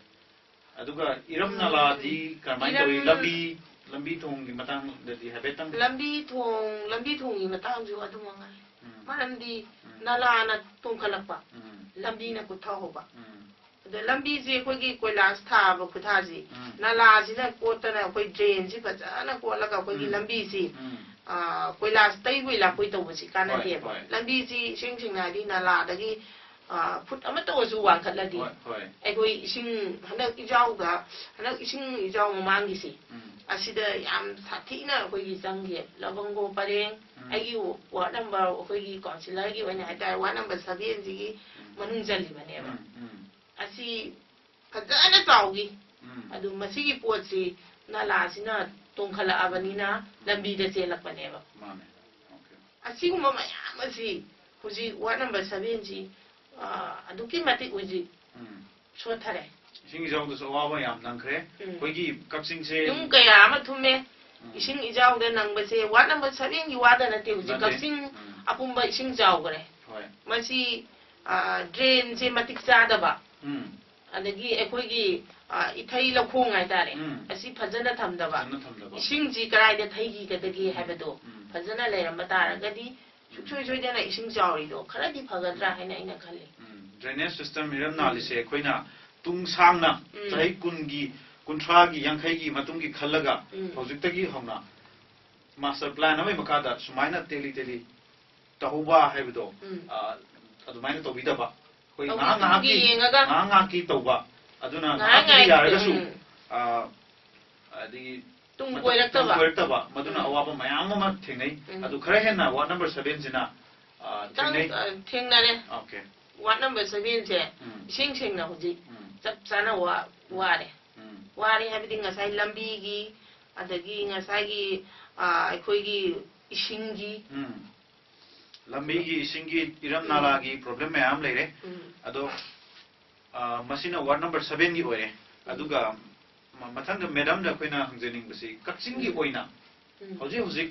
ꯑꯗꯨꯒ ꯏꯔꯝ ꯎꯝ꯫ ꯅꯂꯥꯗꯤ ꯀꯃꯥꯏꯅ ꯇꯧꯏ? ꯏꯔꯝ- ꯂꯝꯕꯤ, ꯂꯝꯕꯤ ꯊꯣꯡꯒꯤ ꯃꯇꯥꯡꯗꯗꯤ ꯍꯥꯏꯐꯦꯠꯇꯪ꯫ ꯂꯝꯕꯤ ꯊꯣꯡ, ꯂꯝꯕꯤ ꯊꯣꯡꯒꯤ ꯃꯇꯥꯡꯁꯨ ꯑꯗꯨ ꯃꯉꯥꯏ꯫ ꯎꯝ꯫ ꯃꯔꯝꯗꯤ ꯎꯝ꯫ ꯅꯂꯥꯅ ꯇꯣꯡꯈꯠꯂꯛꯄ, ꯎꯝ꯫ ꯂꯝꯕꯤꯅ ꯀꯨꯠꯊꯍꯧꯕ꯫ ꯎꯝ꯫ ꯑꯗꯣ ꯂꯝꯕꯤꯁꯦ ꯑꯩꯈꯣꯏꯒꯤ ꯀꯣꯏꯂꯥꯁ ꯊꯥꯕ ꯈꯨꯊꯥꯁꯤ, ꯎꯝ꯫ ꯅꯂꯥꯁꯤꯅ ꯀꯣꯠꯇꯅ ꯑꯩꯈꯣꯏ drainꯁꯤ ꯐꯖꯅ ꯀꯣꯠꯂꯒ ꯑꯩꯈꯣꯏꯒꯤ ꯎꯝ꯫ ꯂꯝꯕꯤꯁꯤ, ꯎꯝ꯫ ꯑ, ꯀꯣꯏꯂꯥꯁ ꯇꯩꯕꯣꯏ ꯂꯥꯛꯄꯣꯏ ꯇꯧꯕꯁꯤ ꯀꯥꯟꯅꯗꯦꯕ꯫ ꯍꯣꯏ, ꯍꯣꯏ꯫ ꯂꯝꯕꯤꯁꯤ ꯏꯁꯦꯡ ꯁꯦꯡꯅ ꯍꯥꯏꯔꯗꯤ ꯅꯂꯥꯗꯒꯤ, ꯑ, ꯐꯨꯠ ꯑꯃꯠꯇ ꯑꯣꯏꯔꯁꯨ ꯋꯥꯡꯈꯠꯂꯗꯤ, ꯍꯣꯏ, ꯍꯣꯏ꯫ ꯑꯩꯈꯣꯏ ꯏꯁꯤꯡ ꯍꯟꯗꯛ ꯏꯖꯥꯎꯗ, ꯍꯟꯗꯛ ꯏꯁꯤꯡ ꯏꯖꯥꯎ ꯃꯃꯥꯡꯒꯤꯁꯤ, ꯎꯝ꯫ ꯑꯁꯤꯗ ꯌꯥꯝ ꯁꯥꯊꯤꯅ ꯑꯩꯈꯣꯏꯒꯤ ꯆꯪꯈꯤ꯫ ꯂꯕꯪꯒꯣ ꯄꯔꯦꯡ, ꯑꯩꯒꯤ ꯋꯥꯔꯗ ꯅꯝꯕꯔ, ꯑꯩꯈꯣꯏꯒꯤ ꯀꯥꯎꯟꯁꯤꯂꯔꯒꯤ ꯑꯣꯏꯅ ꯍꯥꯏꯇꯥꯔꯦ, ꯋꯥꯔꯗ ꯅꯝꯕꯔ ꯁꯚꯦꯟꯁꯤꯒꯤ ꯃꯅꯨꯡ ꯆꯜꯂꯤꯕꯅꯦꯕ꯫ ꯎꯝ, ꯎꯝ, ꯑꯁꯤ ꯐꯖꯅ ꯆꯥꯎꯈꯤ꯫ ꯎꯝ, ꯑꯗꯨ ꯃꯁꯤꯒꯤ ꯄꯣꯠꯁꯤ ꯅꯂꯥꯁꯤꯅ ꯇꯣꯡꯈꯠꯂꯛꯑꯕꯅꯤꯅ ꯂꯝꯕꯤꯗ ꯆꯦꯜꯂꯛꯄꯅꯦꯕ꯫ ꯃꯥꯅꯦ꯫ Okay. ꯑꯁꯤꯒꯨꯝꯕ ꯃꯌꯥꯝ ꯑꯁꯤ ꯍꯧꯖꯤꯛ ꯋꯥꯔꯗ ꯅꯝꯕꯔ ꯁꯚꯦꯟꯁꯤ ꯑꯗꯨꯛꯀꯤ ꯃꯇꯤꯛ ꯍꯧꯖꯤꯛ ꯎꯝ, ꯁꯣꯠꯊꯔꯦ꯫ ꯏꯁꯤꯡ ꯏꯆꯥꯎꯗꯁꯨ ꯑꯋꯥꯕ ꯌꯥꯝ ꯅꯪꯈ꯭ꯔꯦ꯫ ꯎꯝ꯫ ꯑꯩꯈꯣꯏꯒꯤ ꯀꯛꯆꯤꯡꯁꯦ ꯌꯨꯝ ꯀꯌꯥ ꯑꯃ ꯊꯨꯝꯃꯦ꯫ ꯎꯝ, ꯏꯁꯤꯡ ꯏꯆꯥꯎꯗ ꯅꯪꯕꯁꯦ ꯋꯥꯔꯗ ꯅꯝꯕꯔ ꯁꯚꯦꯟꯒꯤ ꯋꯥꯗ ꯅꯠꯇꯦ, ꯍꯧꯖꯤꯛ ꯅꯠꯇꯦ꯫ ꯀꯛꯆꯤꯡ ꯎꯝ, ꯑꯄꯨꯝꯕ ꯏꯁꯤꯡ ꯆꯥꯎꯈ꯭ꯔꯦ꯫ ꯍꯣꯏ꯫ ꯃꯁꯤ ꯗ꯭ꯔꯦꯟꯁꯦ ꯃꯇꯤꯛ ꯆꯥꯗꯕ, ꯎꯝ, ꯑꯗꯒꯤ ꯑꯩꯈꯣꯏꯒꯤ ꯏꯊꯩ ꯂꯧꯈꯣꯡ ꯍꯥꯏꯇꯥꯔꯦ, ꯎꯝ, ꯑꯁꯤ ꯐꯖꯅ ꯊꯝꯗꯕ, ꯐꯖꯅ ꯊꯝꯗꯕ꯫ ꯏꯁꯤꯡꯁꯤ ꯀꯗꯥꯏꯗ ꯊꯩꯈꯤꯒꯗꯒꯦ ꯍꯥꯏꯕꯗꯣ ꯎꯝ, ꯐꯖꯅ ꯂꯩꯔꯝꯕ ꯇꯥꯔꯒꯗꯤ ꯁꯨꯡꯁꯣꯏ ꯁꯣꯏꯗꯅ ꯏꯁꯤꯡ ꯆꯥꯎꯔꯤꯗꯣ ꯈꯔꯗꯤ ꯐꯒꯗ꯭ꯔꯥ ꯍꯥꯏꯅ ꯑꯩꯅ ꯈꯜꯂꯤ꯫ ꯎꯝ, drainage system, ꯏꯔꯝ ꯅꯥꯂꯤꯁꯦ ꯑꯩꯈꯣꯏꯅ ꯇꯨꯡ ꯁꯥꯡꯅ ꯎꯝ꯫ ꯆꯍꯤ ꯀꯨꯟꯒꯤ, ꯀꯨꯟꯊ꯭ꯔꯥꯒꯤ, ꯌꯥꯡꯈꯩꯒꯤ ꯃꯇꯨꯡꯒꯤ ꯈꯜꯂꯒ ꯎꯝ꯫ ꯍꯧꯖꯤꯛꯇꯒꯤ ꯍꯧꯅ master plan ꯑꯃꯒꯤ ꯃꯈꯥꯗ ꯁꯨꯃꯥꯏꯅ ꯇꯦꯂꯤ ꯇꯦꯂꯤ ꯇꯧꯍꯧꯕ ꯍꯥꯏꯕꯗꯣ, ꯎꯝ꯫ ꯑ, ꯑꯗꯨꯃꯥꯏꯅ ꯇꯧꯕꯤꯗꯕ꯫ ꯑꯩꯈꯣꯏ ꯇꯧꯕꯤ-, ꯉꯥꯏꯍꯥꯛ ꯉꯥꯏꯍꯥꯛꯀꯤ, ꯇꯨꯡꯒꯤ ꯌꯦꯡꯉꯒ꯫ ꯉꯥꯏꯍꯥꯛ ꯉꯥꯏꯍꯥꯛꯀꯤ ꯇꯧꯕ꯫ ꯑꯗꯨꯅ ꯉꯥꯏꯍꯥꯛ ꯉꯥꯏꯍꯥꯛꯀꯤꯗꯤ ꯉꯥꯏꯍꯥꯛꯀꯤ, ꯌꯥꯔꯒꯁꯨ, ꯎꯝ꯫ ꯑ, ꯑꯗꯒꯤ ꯇꯨꯡ ꯃꯇꯝ-, ꯀꯣꯏꯔꯛꯇꯕ꯫ ꯇꯨꯡ ꯀꯣꯏꯔꯛꯇꯕ꯫ ꯃꯗꯨꯅ ꯎꯝ꯫ ꯑꯋꯥꯕ ꯃꯌꯥꯝ ꯑꯃ ꯊꯦꯡꯅꯩ꯫ ꯎꯝ꯫ ꯑꯗꯨ ꯈꯔ ꯍꯦꯟꯅ ward number seven ꯁꯤꯅ, ꯑ, ꯈꯤꯇꯪ, ꯊꯦꯡꯅꯩ꯫ ꯑ, ꯊꯦꯡꯅꯔꯦ꯫ Okay꯫ Ward number seven ꯁꯦ ꯎꯝ꯫ ꯏꯁꯦꯡ ꯁꯦꯡꯅ ꯍꯧꯖꯤꯛ ꯎꯝ꯫ ꯆꯞ ꯆꯥꯅ ꯋꯥ-, ꯋꯥꯔꯦ꯫ ꯎꯝ꯫ ꯋꯥꯔꯦ ꯍꯥꯏꯕꯗꯤ ꯉꯁꯥꯏ ꯂꯝꯕꯤꯒꯤ, ꯑꯗꯒꯤ ꯉꯁꯥꯏꯒꯤ, ꯑ, ꯑꯩꯈꯣꯏꯒꯤ ꯏꯁꯤꯡꯒꯤ꯫ ꯎꯝ꯫ ꯂꯝꯕꯤꯒꯤ, ꯏꯁꯤꯡꯒꯤ, ꯏꯔꯝ ꯎꯝ꯫ ꯅꯥꯂꯥꯒꯤ problem ꯃꯌꯥꯝ ꯂꯩꯔꯦ꯫ ꯎꯝ꯫ ꯑꯗꯣ, ꯑ, ꯃꯁꯤꯅ ward number seven ꯒꯤ ꯑꯣꯏꯔꯦ꯫ ꯎꯝ꯫ ꯑꯗꯨꯒ ꯃ-, ꯃꯊꯪꯗ madam ꯗ ꯑꯩꯈꯣꯏꯅ ꯍꯪꯖꯅꯤꯡꯕꯁꯤ, ꯀꯛꯆꯤꯡꯒꯤ ꯎꯝ꯫ ꯑꯣꯏꯅ ꯎꯝ꯫ ꯍꯧꯖꯤꯛ ꯍꯧꯖꯤꯛ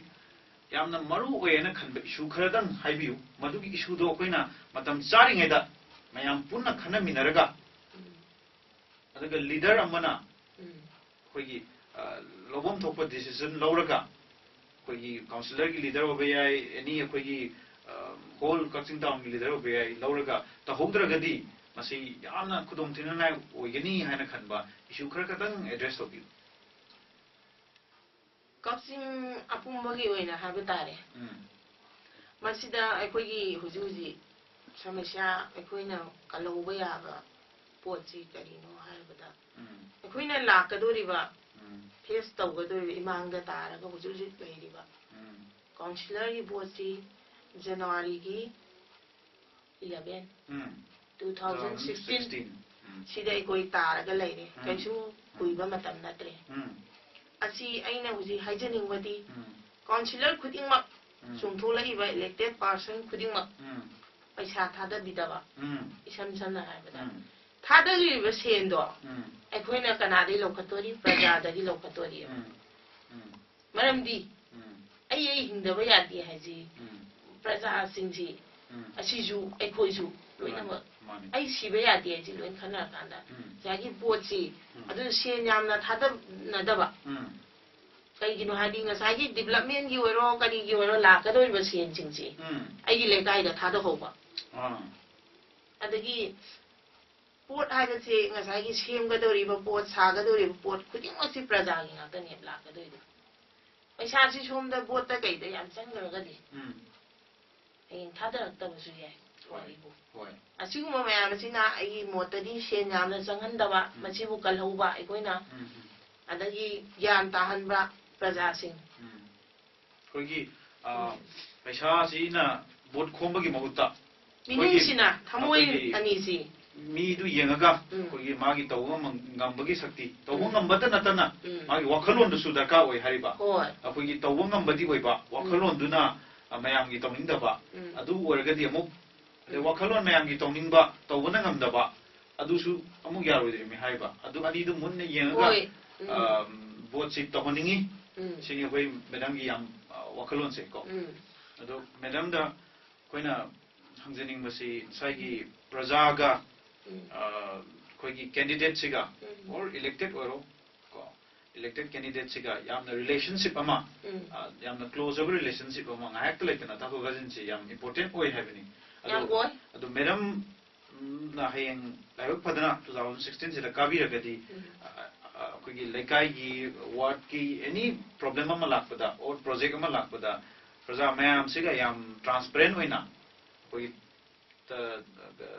ꯌꯥꯝꯅ ꯃꯔꯨ ꯑꯣꯏꯌꯦꯅ ꯈꯟꯕ issue ꯈꯔꯗꯪ ꯍꯥꯏꯕꯤꯌꯨ꯫ ꯃꯗꯨꯒꯤ issue ꯗꯣ ꯑꯩꯈꯣꯏꯅ ꯃꯇꯝ ꯆꯥꯔꯤꯉꯩꯗ ꯃꯌꯥꯝ ꯄꯨꯟꯅ ꯈꯟꯅꯃꯤꯟꯅꯔꯒ, ꯎꯝ꯫ ꯑꯗꯨꯒ leader ꯑꯃꯅ ꯎꯝ꯫ ꯑꯩꯈꯣꯏꯒꯤ, ꯑ, ꯂꯧꯐꯝ ꯊꯣꯛꯄ decision ꯂꯧꯔꯒ, ꯑꯩꯈꯣꯏꯒꯤ councillor ꯒꯤ leader ꯑꯣꯏꯕ ꯌꯥꯏ, any ꯑꯩꯈꯣꯏꯒꯤ, ꯑ, whole ꯀꯛꯆꯤꯡ town ꯒꯤ leader ꯑꯣꯏꯕ ꯌꯥꯏ, ꯂꯧꯔꯒ ꯇꯧꯍꯧꯗ꯭ꯔꯒꯗꯤ ꯃꯁꯤ ꯌꯥꯝꯅ ꯈꯨꯗꯣꯡꯊꯤꯅꯤꯡꯉꯥꯏ ꯑꯣꯏꯒꯅꯤ ꯍꯥꯏꯅ ꯈꯟꯕ issue ꯈꯔ ꯈꯛꯇꯪ address ꯇꯧꯕꯤꯌꯨ꯫ ꯀꯛꯆꯤꯡ ꯑꯄꯨꯝꯕꯒꯤ ꯑꯣꯏꯅ ꯍꯥꯏꯕ ꯇꯥꯔꯦ꯫ ꯎꯝ꯫ ꯃꯁꯤꯗ ꯑꯩꯈꯣꯏꯒꯤ ꯍꯧꯖꯤꯛ ꯍꯧꯖꯤꯛ ꯁꯃꯁ꯭ꯌꯥ ꯑꯩꯈꯣꯏꯅ ꯀꯜꯍꯧꯕ ꯌꯥꯕ ꯄꯣꯠꯁꯤ ꯀꯔꯤꯅꯣ ꯍꯥꯏꯕꯗ, ꯎꯝ꯫ ꯑꯩꯈꯣꯏꯅ ꯂꯥꯛꯀꯗꯧꯔꯤꯕ, ꯎꯝ꯫ face ꯇꯧꯒꯗꯧꯔꯤꯕ, ꯏꯃꯥꯡꯗ ꯇꯥꯔꯒ ꯍꯧꯖꯤꯛ ꯍꯧꯖꯤꯛ ꯂꯩꯔꯤꯕ ꯎꯝ꯫ ꯀꯥꯎꯟꯁꯤꯂꯔꯒꯤ ꯚꯣꯠꯁꯤ ꯖꯅꯋꯥꯔꯤꯒꯤ eleven, ꯎꯝ two thousand sixteen ꯎꯝ ꯁꯤꯗ ꯑꯩꯈꯣꯏ ꯇꯥꯔꯒ ꯂꯩꯔꯦ꯫ ꯎꯝ. ꯀꯩꯁꯨ ꯀꯨꯏꯕ ꯃꯇꯝ ꯅꯠꯇ꯭ꯔꯦ꯫ ꯎꯝ ꯑꯁꯤ ꯑꯩꯅ ꯍꯧꯖꯤꯛ ꯍꯥꯏꯖꯅꯤꯡꯕꯗꯤ, ꯎꯝ ꯀꯥꯎꯟꯁꯤꯂꯔ ꯈꯨꯗꯤꯡꯃꯛ, ꯎꯝ. ꯆꯣꯡꯊꯣꯛꯂꯛꯏꯕ elected person ꯈꯨꯗꯤꯡꯃꯛ ꯎꯝ ꯄꯩꯁꯥ ꯊꯥꯗꯕꯤꯗꯕ, ꯎꯝ ꯏꯁꯝ ꯁꯝꯅ ꯍꯥꯏꯔꯕꯗ, ꯎꯝ ꯊꯥꯗꯔꯤꯕ ꯁꯦꯟꯗꯣ ꯎꯝ ꯑꯩꯈꯣꯏꯅ ꯀꯅꯥꯗꯒꯤ ꯂꯧꯈꯠꯇꯣꯔꯤ? ꯄ꯭ꯔꯖꯥꯗꯒꯤ ꯂꯧꯈꯠꯇꯣꯔꯤꯕ꯫ ꯎꯝ ꯎꯝ ꯃꯔꯝꯗꯤ ꯎꯝ ꯑꯩ ꯑꯩ ꯍꯤꯡꯗꯕ ꯌꯥꯗꯦ ꯍꯥꯏꯁꯤ ꯎꯝ ꯄ꯭ꯔꯖꯥꯁꯤꯡꯁꯤ, ꯎꯝ ꯑꯁꯤꯁꯨ ꯑꯩꯈꯣꯏꯁꯨ ꯂꯣꯏꯅꯃꯛ ꯃꯥꯅꯤ. ꯑꯩ ꯁꯤꯕ ꯌꯥꯗꯦ ꯍꯥꯏꯁꯤ ꯂꯣꯏ ꯈꯟꯅꯔꯀꯥꯟꯗ ꯎꯝ. ꯉꯁꯥꯏꯒꯤ ꯄꯣꯠꯁꯤ, ꯎꯝ. ꯑꯗꯨ ꯁꯦꯟ ꯌꯥꯝꯅ ꯊꯥꯗꯅꯗꯕ꯫ ꯎꯝ ꯀꯩꯒꯤꯅꯣ ꯍꯥꯏꯗꯤ ꯉꯁꯥꯏꯒꯤ developmentꯀꯤ ꯑꯣꯏꯔꯣ, ꯀꯔꯤꯒꯤ ꯑꯣꯏꯔꯣ, ꯂꯥꯛꯀꯗꯧꯔꯤꯕ ꯁꯦꯟꯁꯤꯡꯁꯤ ꯎꯝ ꯑꯩꯒꯤ ꯂꯩꯀꯥꯏꯗ ꯊꯥꯗꯍꯧꯕ꯫ ꯑꯥ ꯑꯗꯒꯤ ꯄꯣꯠ ꯍꯥꯏꯕꯁꯦ ꯉꯁꯥꯏꯒꯤ ꯁꯦꯝꯒꯗꯧꯔꯤꯕ ꯄꯣꯠ, ꯁꯥꯒꯗꯧꯔꯤꯕ ꯄꯣꯠ ꯈꯨꯗꯤꯡꯃꯛꯁꯤ ꯄ꯭ꯔꯖꯥꯒꯤ ꯉꯥꯛꯇꯅꯦꯕ ꯂꯥꯛꯀꯗꯣꯏꯗꯣ꯫ ꯄꯩꯁꯥꯁꯤ ꯁꯣꯝꯗ ꯚꯣꯠꯇ ꯀꯩꯗ ꯌꯥꯝ ꯆꯪꯈ꯭ꯔꯒꯗꯤ ꯎꯝ ꯍꯌꯦꯡ ꯊꯥꯗꯔꯛꯇꯕꯁꯨ ꯌꯥꯏ꯫ ꯍꯣꯏ. ꯋꯥꯔꯤꯕꯨ ꯍꯣꯏ. ꯑꯁꯤꯒꯨꯝꯕ ꯃꯌꯥꯝ ꯑꯁꯤꯅ ꯑꯩꯒꯤ ꯃꯣꯠꯇꯗꯤ ꯁꯦꯟ ꯌꯥꯝꯅ ꯆꯪꯍꯟꯗꯕ, ꯎꯝ. ꯃꯁꯤꯕꯨ ꯀꯜꯍꯧꯕ ꯑꯩꯈꯣꯏꯅ, ꯎꯝ ꯎꯝ ꯑꯗꯒꯤ ꯒ꯭ꯌꯥꯟ ꯇꯥꯍꯟꯕ ꯄ꯭ꯔꯖꯥꯁꯤꯡ꯫ ꯎꯝ. ꯑꯩꯈꯣꯏꯒꯤ ꯑ, ꯄꯩꯁꯥꯁꯤꯅ ꯚꯣꯠ ꯈꯣꯝꯕꯒꯤ ꯃꯍꯨꯠꯇ ꯃꯤꯅꯨꯡꯁꯤꯅ, ꯊꯃꯣꯏ ꯑꯩꯈꯣꯏꯒꯤ ꯑꯅꯤꯁꯤ꯫ ꯃꯤꯗꯨ ꯌꯦꯡꯉꯒ ꯎꯝ. ꯑꯩꯈꯣꯏꯒꯤ ꯃꯥꯒꯤ ꯇꯧꯕ ꯉꯝ- ꯉꯝꯕꯒꯤ ꯁꯛꯇꯤ, ꯇꯧꯕ ꯎꯝ. ꯉꯝꯕꯇ ꯅꯠꯇꯅ ꯎꯝ. ꯃꯥꯒꯤ ꯋꯥꯈꯜꯂꯣꯟꯗꯨꯁꯨ ꯗꯔꯀꯥꯔ ꯑꯣꯏ ꯍꯥꯏꯔꯤꯕ꯫ ꯍꯣꯏ. ꯑꯩꯈꯣꯏꯒꯤ ꯇꯧꯕ ꯉꯝꯕꯗꯤ ꯑꯣꯏꯕ, ꯋꯥꯈꯜꯂꯣꯟꯗꯨꯅ ꯑ, ꯃꯌꯥꯝꯒꯤ ꯇꯧꯅꯤꯡꯗꯕ, ꯎꯝ. ꯑꯗꯨ ꯑꯣꯏꯔꯒꯗꯤ ꯑꯃꯨꯛ, ꯑꯗꯩ ꯎꯝ. ꯋꯥꯈꯜꯂꯣꯟ ꯃꯌꯥꯝꯒꯤ ꯇꯧꯅꯤꯡꯕ, ꯇꯧꯕꯅ ꯉꯝꯗꯕ, ꯑꯗꯨꯁꯨ ꯑꯃꯨꯛ ꯌꯥꯔꯣꯏꯗ꯭ꯔꯤꯕꯅꯤ ꯍꯥꯏꯔꯤꯕ꯫ ꯑꯗꯨ ꯑꯅꯤꯗꯨ ꯃꯨꯟꯅ ꯌꯦꯡꯉꯒ ꯍꯣꯏ. ꯎꯝ. ꯑ, ꯚꯣꯠꯁꯤ ꯇꯧꯍꯟꯅꯤꯡꯉꯤ꯫ ꯎꯝ. ꯁꯤꯅꯤ ꯑꯩꯈꯣꯏ ꯃꯦꯗꯥꯝꯒꯤ ꯌꯥꯝ ꯑ, ꯋꯥꯈꯜꯂꯣꯟꯁꯦ ꯀꯣ꯫ ꯎꯝ. ꯑꯗꯣ ꯃꯦꯗꯥꯝꯗ ꯑꯩꯈꯣꯏꯅ ꯍꯪꯖꯅꯤꯡꯕꯁꯤ, ꯉꯁꯥꯏꯒꯤ ꯄ꯭ꯔꯖꯥꯒ ꯎꯝ. ꯑ, ꯑꯩꯈꯣꯏꯒꯤ candidateꯁꯤꯒ ꯎꯝ. or elected ꯑꯣꯏꯔꯣ ꯀꯣ, elected candidateꯁꯤꯒ ꯌꯥꯝꯅ relationship ꯑꯃ, ꯎꯝ. ꯑ, ꯌꯥꯝꯅ close ꯑꯣꯏꯕ relationship ꯑꯃ ꯉꯥꯏꯍꯥꯛꯇ ꯂꯩꯇꯅ ꯊꯥꯗꯣꯛ ꯊꯥꯖꯤꯟꯁꯤ ꯌꯥꯝ important ꯑꯣꯏ ꯍꯥꯏꯕꯅꯤ꯫ ꯑꯗꯣ ꯌꯥꯝ ꯑꯣꯏ. ꯑꯗꯣ ꯃꯦꯗꯥꯝꯅ ꯍꯌꯦꯡ ꯂꯥꯏꯕꯛ ꯐꯗꯅ two thousand sixteenꯁꯤꯗ ꯀꯥꯕꯤꯔꯒꯗꯤ, ꯎꯝ. ꯑ, ꯑ, ꯑꯩꯈꯣꯏꯒꯤ ꯂꯩꯀꯥꯏꯒꯤ, wardꯀꯤ any problem ꯑꯃ ꯂꯥꯛꯄꯗ or project ꯑꯃ ꯂꯥꯛꯄꯗ ꯄ꯭ꯔꯖꯥ ꯃꯌꯥꯝꯁꯤꯒ ꯌꯥꯝ transparent ꯑꯣꯏꯅ ꯑꯩꯈꯣꯏꯒꯤ ꯇ-,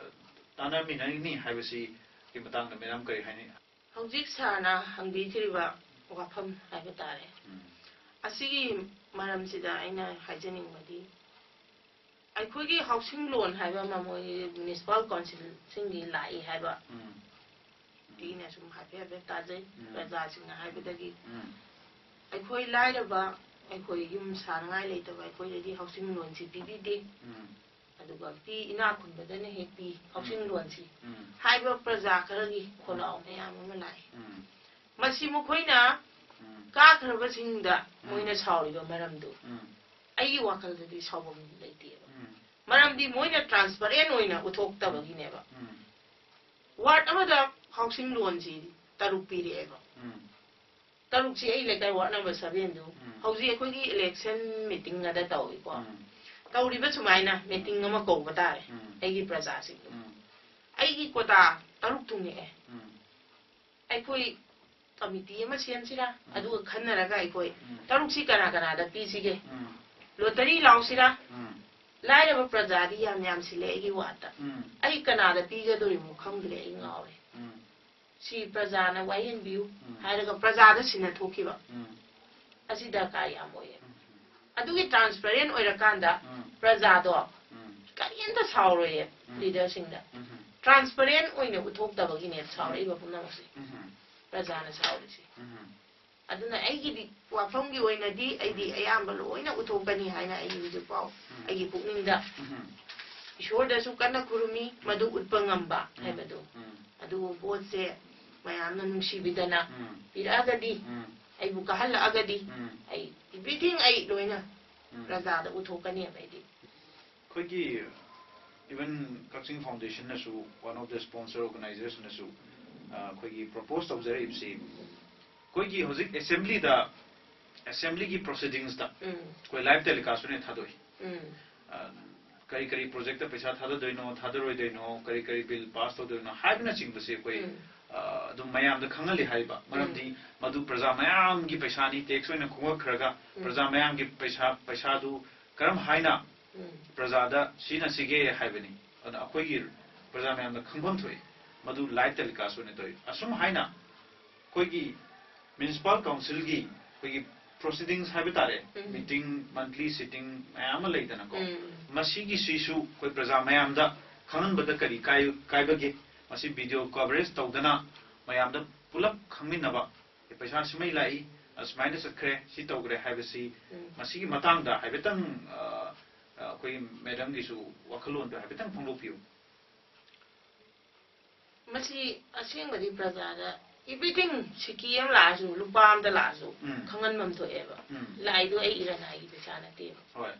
ꯇꯥꯟꯅꯃꯤꯟꯅꯒꯅꯤ ꯍꯥꯏꯕꯁꯤꯒꯤ ꯃꯇꯥꯡꯗ ꯃꯦꯗꯥꯝ ꯀꯔꯤ ꯍꯥꯏꯅꯤꯡ? ꯍꯧꯖꯤꯛ ꯁꯥꯔꯅ ꯍꯪꯕꯤꯈ꯭ꯔꯤꯕ ꯋꯥꯐꯝ ꯍꯥꯏꯕ ꯇꯥꯔꯦ꯫ ꯎꯝ. ꯑꯁꯤꯒꯤ ꯃꯔꯝꯁꯤꯗ ꯑꯩꯅ ꯍꯥꯏꯖꯅꯤꯡꯕꯗꯤ, ꯑꯩꯈꯣꯏꯒꯤ ꯍꯥꯎꯁꯤꯡ ꯂꯣꯟ ꯍꯥꯏꯕ ꯑꯃ ꯃꯣꯏꯒꯤ ꯃ꯭ꯌꯨꯅꯤꯁꯤꯄꯥꯜ ꯀꯥꯎꯟꯁꯤꯜꯁꯤꯡꯒꯤ ꯂꯥꯛꯏ ꯍꯥꯏꯕ, ꯎꯝ ꯑꯩꯅ ꯁꯨꯝ ꯍꯥꯏꯐꯦꯠ ꯍꯥꯏꯐꯦꯠ ꯇꯥꯖꯩ ꯎꯝ ꯄ꯭ꯔꯖꯥꯁꯤꯡꯅ ꯍꯥꯏꯕꯗꯒꯤ꯫ ꯎꯝ ꯑꯩꯈꯣꯏ ꯂꯥꯏꯔꯕ, ꯑꯩꯈꯣꯏ ꯌꯨꯝ ꯁꯥꯅꯉꯥꯏ ꯂꯩꯇꯕ ꯑꯩꯈꯣꯏꯗꯗꯤ ꯍꯥꯎꯁꯤꯡ ꯂꯣꯟꯁꯤ ꯄꯤꯕꯤꯗꯦ꯫ ꯎꯝ ꯑꯗꯨꯒ ꯄꯤ, ꯏꯅꯥꯛ ꯈꯨꯟꯕꯗꯅ ꯍꯦꯛ ꯄꯤ ꯍꯥꯎꯁꯤꯡ ꯎꯝ ꯂꯣꯟꯁꯤ ꯎꯝ ꯍꯥꯏꯕ ꯄ꯭ꯔꯖꯥ ꯈꯔꯒꯤ ꯈꯣꯜꯂꯥꯎ ꯃꯌꯥꯝ ꯑꯃ ꯂꯥꯛꯏ꯫ ꯎꯝ ꯃꯁꯤ ꯃꯈꯣꯏꯅ ꯎꯝ ꯀꯥꯈ꯭ꯔꯕꯁꯤꯡꯗ ꯎꯝ ꯃꯣꯏꯅ ꯁꯥꯎꯔꯤꯕ ꯃꯔꯝꯗꯨ ꯎꯝ ꯑꯩꯒꯤ ꯋꯥꯈꯜꯗꯗꯤ ꯁꯥꯎꯐꯝ ꯂꯩꯇꯦꯕ꯫ ꯎꯝ ꯃꯔꯝꯗꯤ ꯃꯣꯏꯅ ꯇ꯭ꯔꯥꯟꯁꯄꯔꯦꯟ ꯑꯣꯏꯅ ꯎꯠꯊꯣꯛꯇꯕꯒꯤꯅꯦꯕ꯫ ꯎꯝ ꯋꯥꯔꯗ ꯑꯃꯗ ꯍꯥꯎꯁꯤꯡ ꯂꯣꯟꯁꯤ ꯇꯔꯨꯛ ꯄꯤꯔꯛꯑꯦꯕ꯫ ꯎꯝ ꯇꯔꯨꯛꯁꯤ ꯑꯩ ꯂꯩꯀꯥꯏ ꯋꯥꯔꯗ ꯅꯝꯕꯔ ꯁꯚꯦꯟꯗꯨ ꯎꯝ ꯍꯧꯖꯤꯛ ꯑꯩꯈꯣꯏꯒꯤ ꯏꯂꯦꯛꯁꯟ ꯃꯤꯇꯤꯡ ꯑꯗ ꯇꯧꯏꯀꯣ꯫ ꯎꯝ ꯇꯧꯔꯤꯕ ꯁꯨꯃꯥꯏꯅ ꯃꯤꯇꯤꯡ ꯑꯃ ꯀꯧꯕ ꯇꯥꯔꯦ ꯎꯝ ꯑꯩꯒꯤ ꯄ꯭ꯔꯖꯥꯁꯤꯡꯗꯨ꯫ ꯎꯝ ꯑꯩꯒꯤ ꯀꯣꯇꯥ ꯇꯔꯨꯛ ꯊꯨꯡꯉꯛꯑꯦ꯫ ꯎꯝ ꯑꯩꯈꯣꯏ ꯀꯃꯤꯇꯤ ꯑꯃ ꯁꯦꯝꯁꯤꯔꯥ? ꯑꯗꯨꯒ ꯈꯟꯅꯔꯒ ꯑꯩꯈꯣꯏ ꯎꯝ ꯇꯔꯨꯛꯁꯤ ꯀꯅꯥ ꯀꯅꯥꯗ ꯄꯤꯁꯤꯒꯦ? ꯎꯝ ꯂꯣꯇꯔꯤ ꯂꯥꯎꯁꯤꯔꯥ? ꯎꯝ ꯂꯥꯏꯔꯕ ꯄ꯭ꯔꯖꯥꯗꯤ ꯌꯥꯝ ꯌꯥꯝꯁꯤꯜꯂꯦ ꯑꯩꯒꯤ ꯋꯥꯔꯗꯇ꯫ ꯎꯝ ꯑꯩ ꯀꯅꯥꯗ ꯄꯤꯒꯗꯣꯔꯤꯃꯣ ꯈꯪꯗ꯭ꯔꯦ, ꯑꯩ ꯉꯥꯎꯔꯦ꯫ ꯎꯝ ꯁꯤ ꯄ꯭ꯔꯖꯥꯅ ꯋꯥꯌꯦꯟꯕꯤꯌꯨ ꯎꯝ ꯍꯥꯏꯔꯒ ꯄ꯭ꯔꯖꯥꯗ ꯁꯤꯟꯅ ꯊꯣꯛꯈꯤꯕ꯫ ꯎꯝ ꯑꯁꯤ ꯗꯔꯀꯥꯔ ꯌꯥꯝ ꯑꯣꯏꯌꯦ꯫ ꯎꯝ ꯑꯗꯨꯒꯤ ꯇ꯭ꯔꯥꯟꯁꯄꯔꯦꯟ ꯑꯣꯏꯔꯀꯥꯟꯗ ꯎꯝ ꯄ꯭ꯔꯖꯥꯗꯣ ꯎꯝ ꯀꯔꯤꯝꯇ ꯁꯥꯎꯔꯣꯏꯌꯦ ꯎꯝ ꯂꯤꯗꯔꯁꯤꯡꯗ꯫ ꯎꯝ ꯇ꯭ꯔꯥꯟꯁꯄꯔꯦꯟ ꯑꯣꯏꯅ ꯎꯠꯊꯣꯛꯇꯕꯒꯤꯅꯦ ꯁꯥꯎꯔꯛꯏꯕ ꯄꯨꯝꯅꯃꯛꯁꯦ꯫ ꯎꯝ ꯄ꯭ꯔꯖꯥꯅ ꯁꯥꯎꯔꯤꯁꯦ꯫ ꯎꯝ ꯑꯗꯨꯅ ꯑꯩꯒꯤꯗꯤ ꯋꯥꯐꯝꯒꯤ ꯑꯣꯏꯅꯗꯤ ꯑꯩꯗꯤ ꯑꯌꯥꯝꯕ ꯂꯣꯏꯅ ꯎꯠꯊꯣꯛꯀꯅꯤ ꯍꯥꯏꯅ ꯑꯩ ꯍꯧꯖꯤꯛꯐꯥꯎ ꯎꯝ ꯑꯩꯒꯤ ꯄꯨꯛꯅꯤꯡꯗ ꯎꯝ ꯏꯁꯣꯔꯗꯁꯨ ꯀꯟꯅ ꯈꯨꯔꯨꯝꯃꯤ, ꯃꯗꯨ ꯎꯠꯄ ꯉꯝꯕ ꯎꯝ ꯍꯥꯏꯕꯗꯨ꯫ ꯎꯝ ꯑꯗꯨꯕꯨ ꯚꯣꯠꯁꯦ ꯃꯌꯥꯝꯅ ꯅꯨꯡꯁꯤꯕꯤꯗꯅ ꯎꯝ ꯄꯤꯔꯛꯑꯒꯗꯤ, ꯎꯝ ꯑꯩꯕꯨ ꯀꯥꯍꯜꯂꯛꯑꯒꯗꯤ ꯎꯝ ꯑꯩ everything ꯑꯩ ꯂꯣꯏꯅ ꯎꯝ ꯄ꯭ꯔꯖꯥꯗ ꯎꯠꯊꯣꯛꯀꯅꯦꯕ ꯑꯩꯗꯤ꯫ ꯑꯩꯈꯣꯏꯒꯤ even Kakching ꯐꯥꯎꯟꯗꯦꯁꯟꯅꯁꯨ, one of the sponsor organizationꯅꯁꯨ ꯑꯩꯈꯣꯏꯒꯤ ꯄ꯭ꯔꯣꯄꯣꯁ ꯇꯧꯖꯔꯛꯏꯕꯁꯤ, ꯑꯩꯈꯣꯏꯒꯤ ꯍꯧꯖꯤꯛ ꯑꯦꯁꯦꯝꯕ꯭ꯂꯤꯗ, ꯑꯦꯁꯦꯝꯕ꯭ꯂꯤꯒꯤ ꯄ꯭ꯔꯣꯁꯤꯗꯤꯡꯁꯇ ꯎꯝ ꯑꯩꯈꯣꯏ ꯂꯥꯏꯚ ꯇꯦꯂꯤꯀꯥꯁ ꯑꯣꯏꯅ ꯊꯥꯗꯣꯛꯏ꯫ ꯎꯝ ꯑ, ꯀꯔꯤ ꯀꯔꯤ ꯄ꯭ꯔꯣꯖꯦꯛꯇ ꯄꯩꯁꯥ ꯊꯥꯗꯗꯣꯏꯅꯣ, ꯊꯥꯗꯔꯣꯏꯗꯣꯏꯅꯣ, ꯀꯔꯤ ꯀꯔꯤ ꯕꯤꯜ ꯄꯥꯁ ꯇꯧꯗꯣꯏꯅꯣ ꯍꯥꯏꯕꯅꯆꯤꯡꯕꯁꯦ ꯑꯩꯈꯣꯏ ꯎꯝ ꯑ, ꯑꯗꯨꯝ ꯃꯌꯥꯝꯗ ꯈꯪꯍꯜꯂꯤ ꯍꯥꯏꯕ꯫ ꯃꯔꯝꯗꯤ ꯃꯗꯨ ꯄ꯭ꯔꯖꯥ ꯃꯌꯥꯝꯒꯤ ꯄꯩꯁꯥꯅꯤ, ꯇꯦꯛꯁ ꯑꯣꯏꯅ ꯈꯣꯝꯒꯠꯈ꯭ꯔꯒ ꯎꯝ ꯄ꯭ꯔꯖꯥ ꯃꯌꯥꯝꯒꯤ ꯄꯩꯁꯥ, ꯄꯩꯁꯥꯗꯨ ꯀꯔꯝ ꯍꯥꯏꯅ ꯎꯝ ꯄ꯭ꯔꯖꯥꯗ ꯁꯤꯖꯤꯟꯅꯁꯤꯒꯦ ꯍꯥꯏꯕꯅꯤ꯫ ꯑꯗꯨꯅ ꯑꯩꯈꯣꯏꯒꯤ ꯄ꯭ꯔꯖꯥ ꯃꯌꯥꯝꯅ ꯈꯪꯐꯝ ꯊꯣꯛꯏ, ꯃꯗꯨ ꯂꯥꯏꯚ ꯇꯦꯂꯤꯀꯥꯁ ꯑꯣꯏꯅ ꯇꯧꯏ꯫ ꯑꯁꯨꯝ ꯍꯥꯏꯅ ꯑꯩꯈꯣꯏꯒꯤ ꯃ꯭ꯌꯨꯅꯤꯁꯤꯄꯥꯜ ꯀꯥꯎꯟꯁꯤꯜꯒꯤ ꯑꯩꯈꯣꯏꯒꯤ ꯄ꯭ꯔꯣꯁꯤꯗꯤꯡꯁ ꯍꯥꯏꯕ ꯇꯥꯔꯦ, ꯎꯝ꯫ ꯃꯤꯇꯤꯡ, ꯃꯟꯊꯂꯤ ꯁꯤꯇꯤꯡ ꯃꯌꯥꯝ ꯑꯃ ꯂꯩꯗꯅꯀꯣ꯫ ꯎꯝ꯫ ꯃꯁꯤꯒꯤꯁꯤꯁꯨ ꯑꯩꯈꯣꯏ ꯄ꯭ꯔꯖꯥ ꯃꯌꯥꯝꯗ ꯈꯪꯍꯟꯕꯗ ꯀꯔꯤ ꯀꯥꯏ-, ꯀꯥꯏꯕꯒꯦ? ꯃꯁꯤ ꯚꯤꯗꯤꯑꯣ ꯀꯣꯚꯔꯦꯖ ꯇꯧꯗꯅ ꯃꯌꯥꯝꯗ ꯄꯨꯂꯞ ꯈꯪꯃꯤꯟꯅꯕ, "ꯑꯦ, ꯄꯩꯁꯥ ꯁꯨꯃꯩ ꯂꯥꯛꯏ, ꯑꯁꯨꯃꯥꯏꯅ ꯆꯠꯈ꯭ꯔꯦ, ꯁꯤ ꯇꯧꯈ꯭ꯔꯦ" ꯍꯥꯏꯕꯁꯤ, ꯎꯝ꯫ ꯃꯁꯤꯒꯤ ꯃꯇꯥꯡꯗ ꯍꯥꯏꯐꯦꯠꯇꯪ, ꯑ, ꯑ, ꯑꯩꯈꯣꯏꯒꯤ ꯃꯦꯗꯝꯒꯤꯁꯨ ꯋꯥꯈꯜꯂꯣꯟꯗꯣ ꯍꯥꯏꯐꯦꯠꯇꯪ ꯐꯣꯡꯗꯣꯛꯄꯤꯌꯨ꯫ ꯃꯁꯤ ꯑꯁꯦꯡꯕꯗꯤ ꯄ꯭ꯔꯖꯥꯗ everything, ꯁꯤꯀꯤ ꯑꯃ ꯂꯥꯛꯑꯁꯨ, ꯂꯨꯄꯥ ꯑꯃꯗ ꯂꯥꯛꯑꯁꯨ, ꯎꯝ꯫ ꯈꯪꯍꯟꯐꯝ ꯊꯣꯛꯑꯦꯕ꯫ ꯎꯝ꯫ ꯂꯥꯛꯏꯗꯣ ꯑꯩ ꯏꯔꯟꯅꯥꯏꯒꯤ ꯄꯩꯁꯥ ꯅꯠꯇꯦꯕ꯫ ꯍꯣꯏ꯫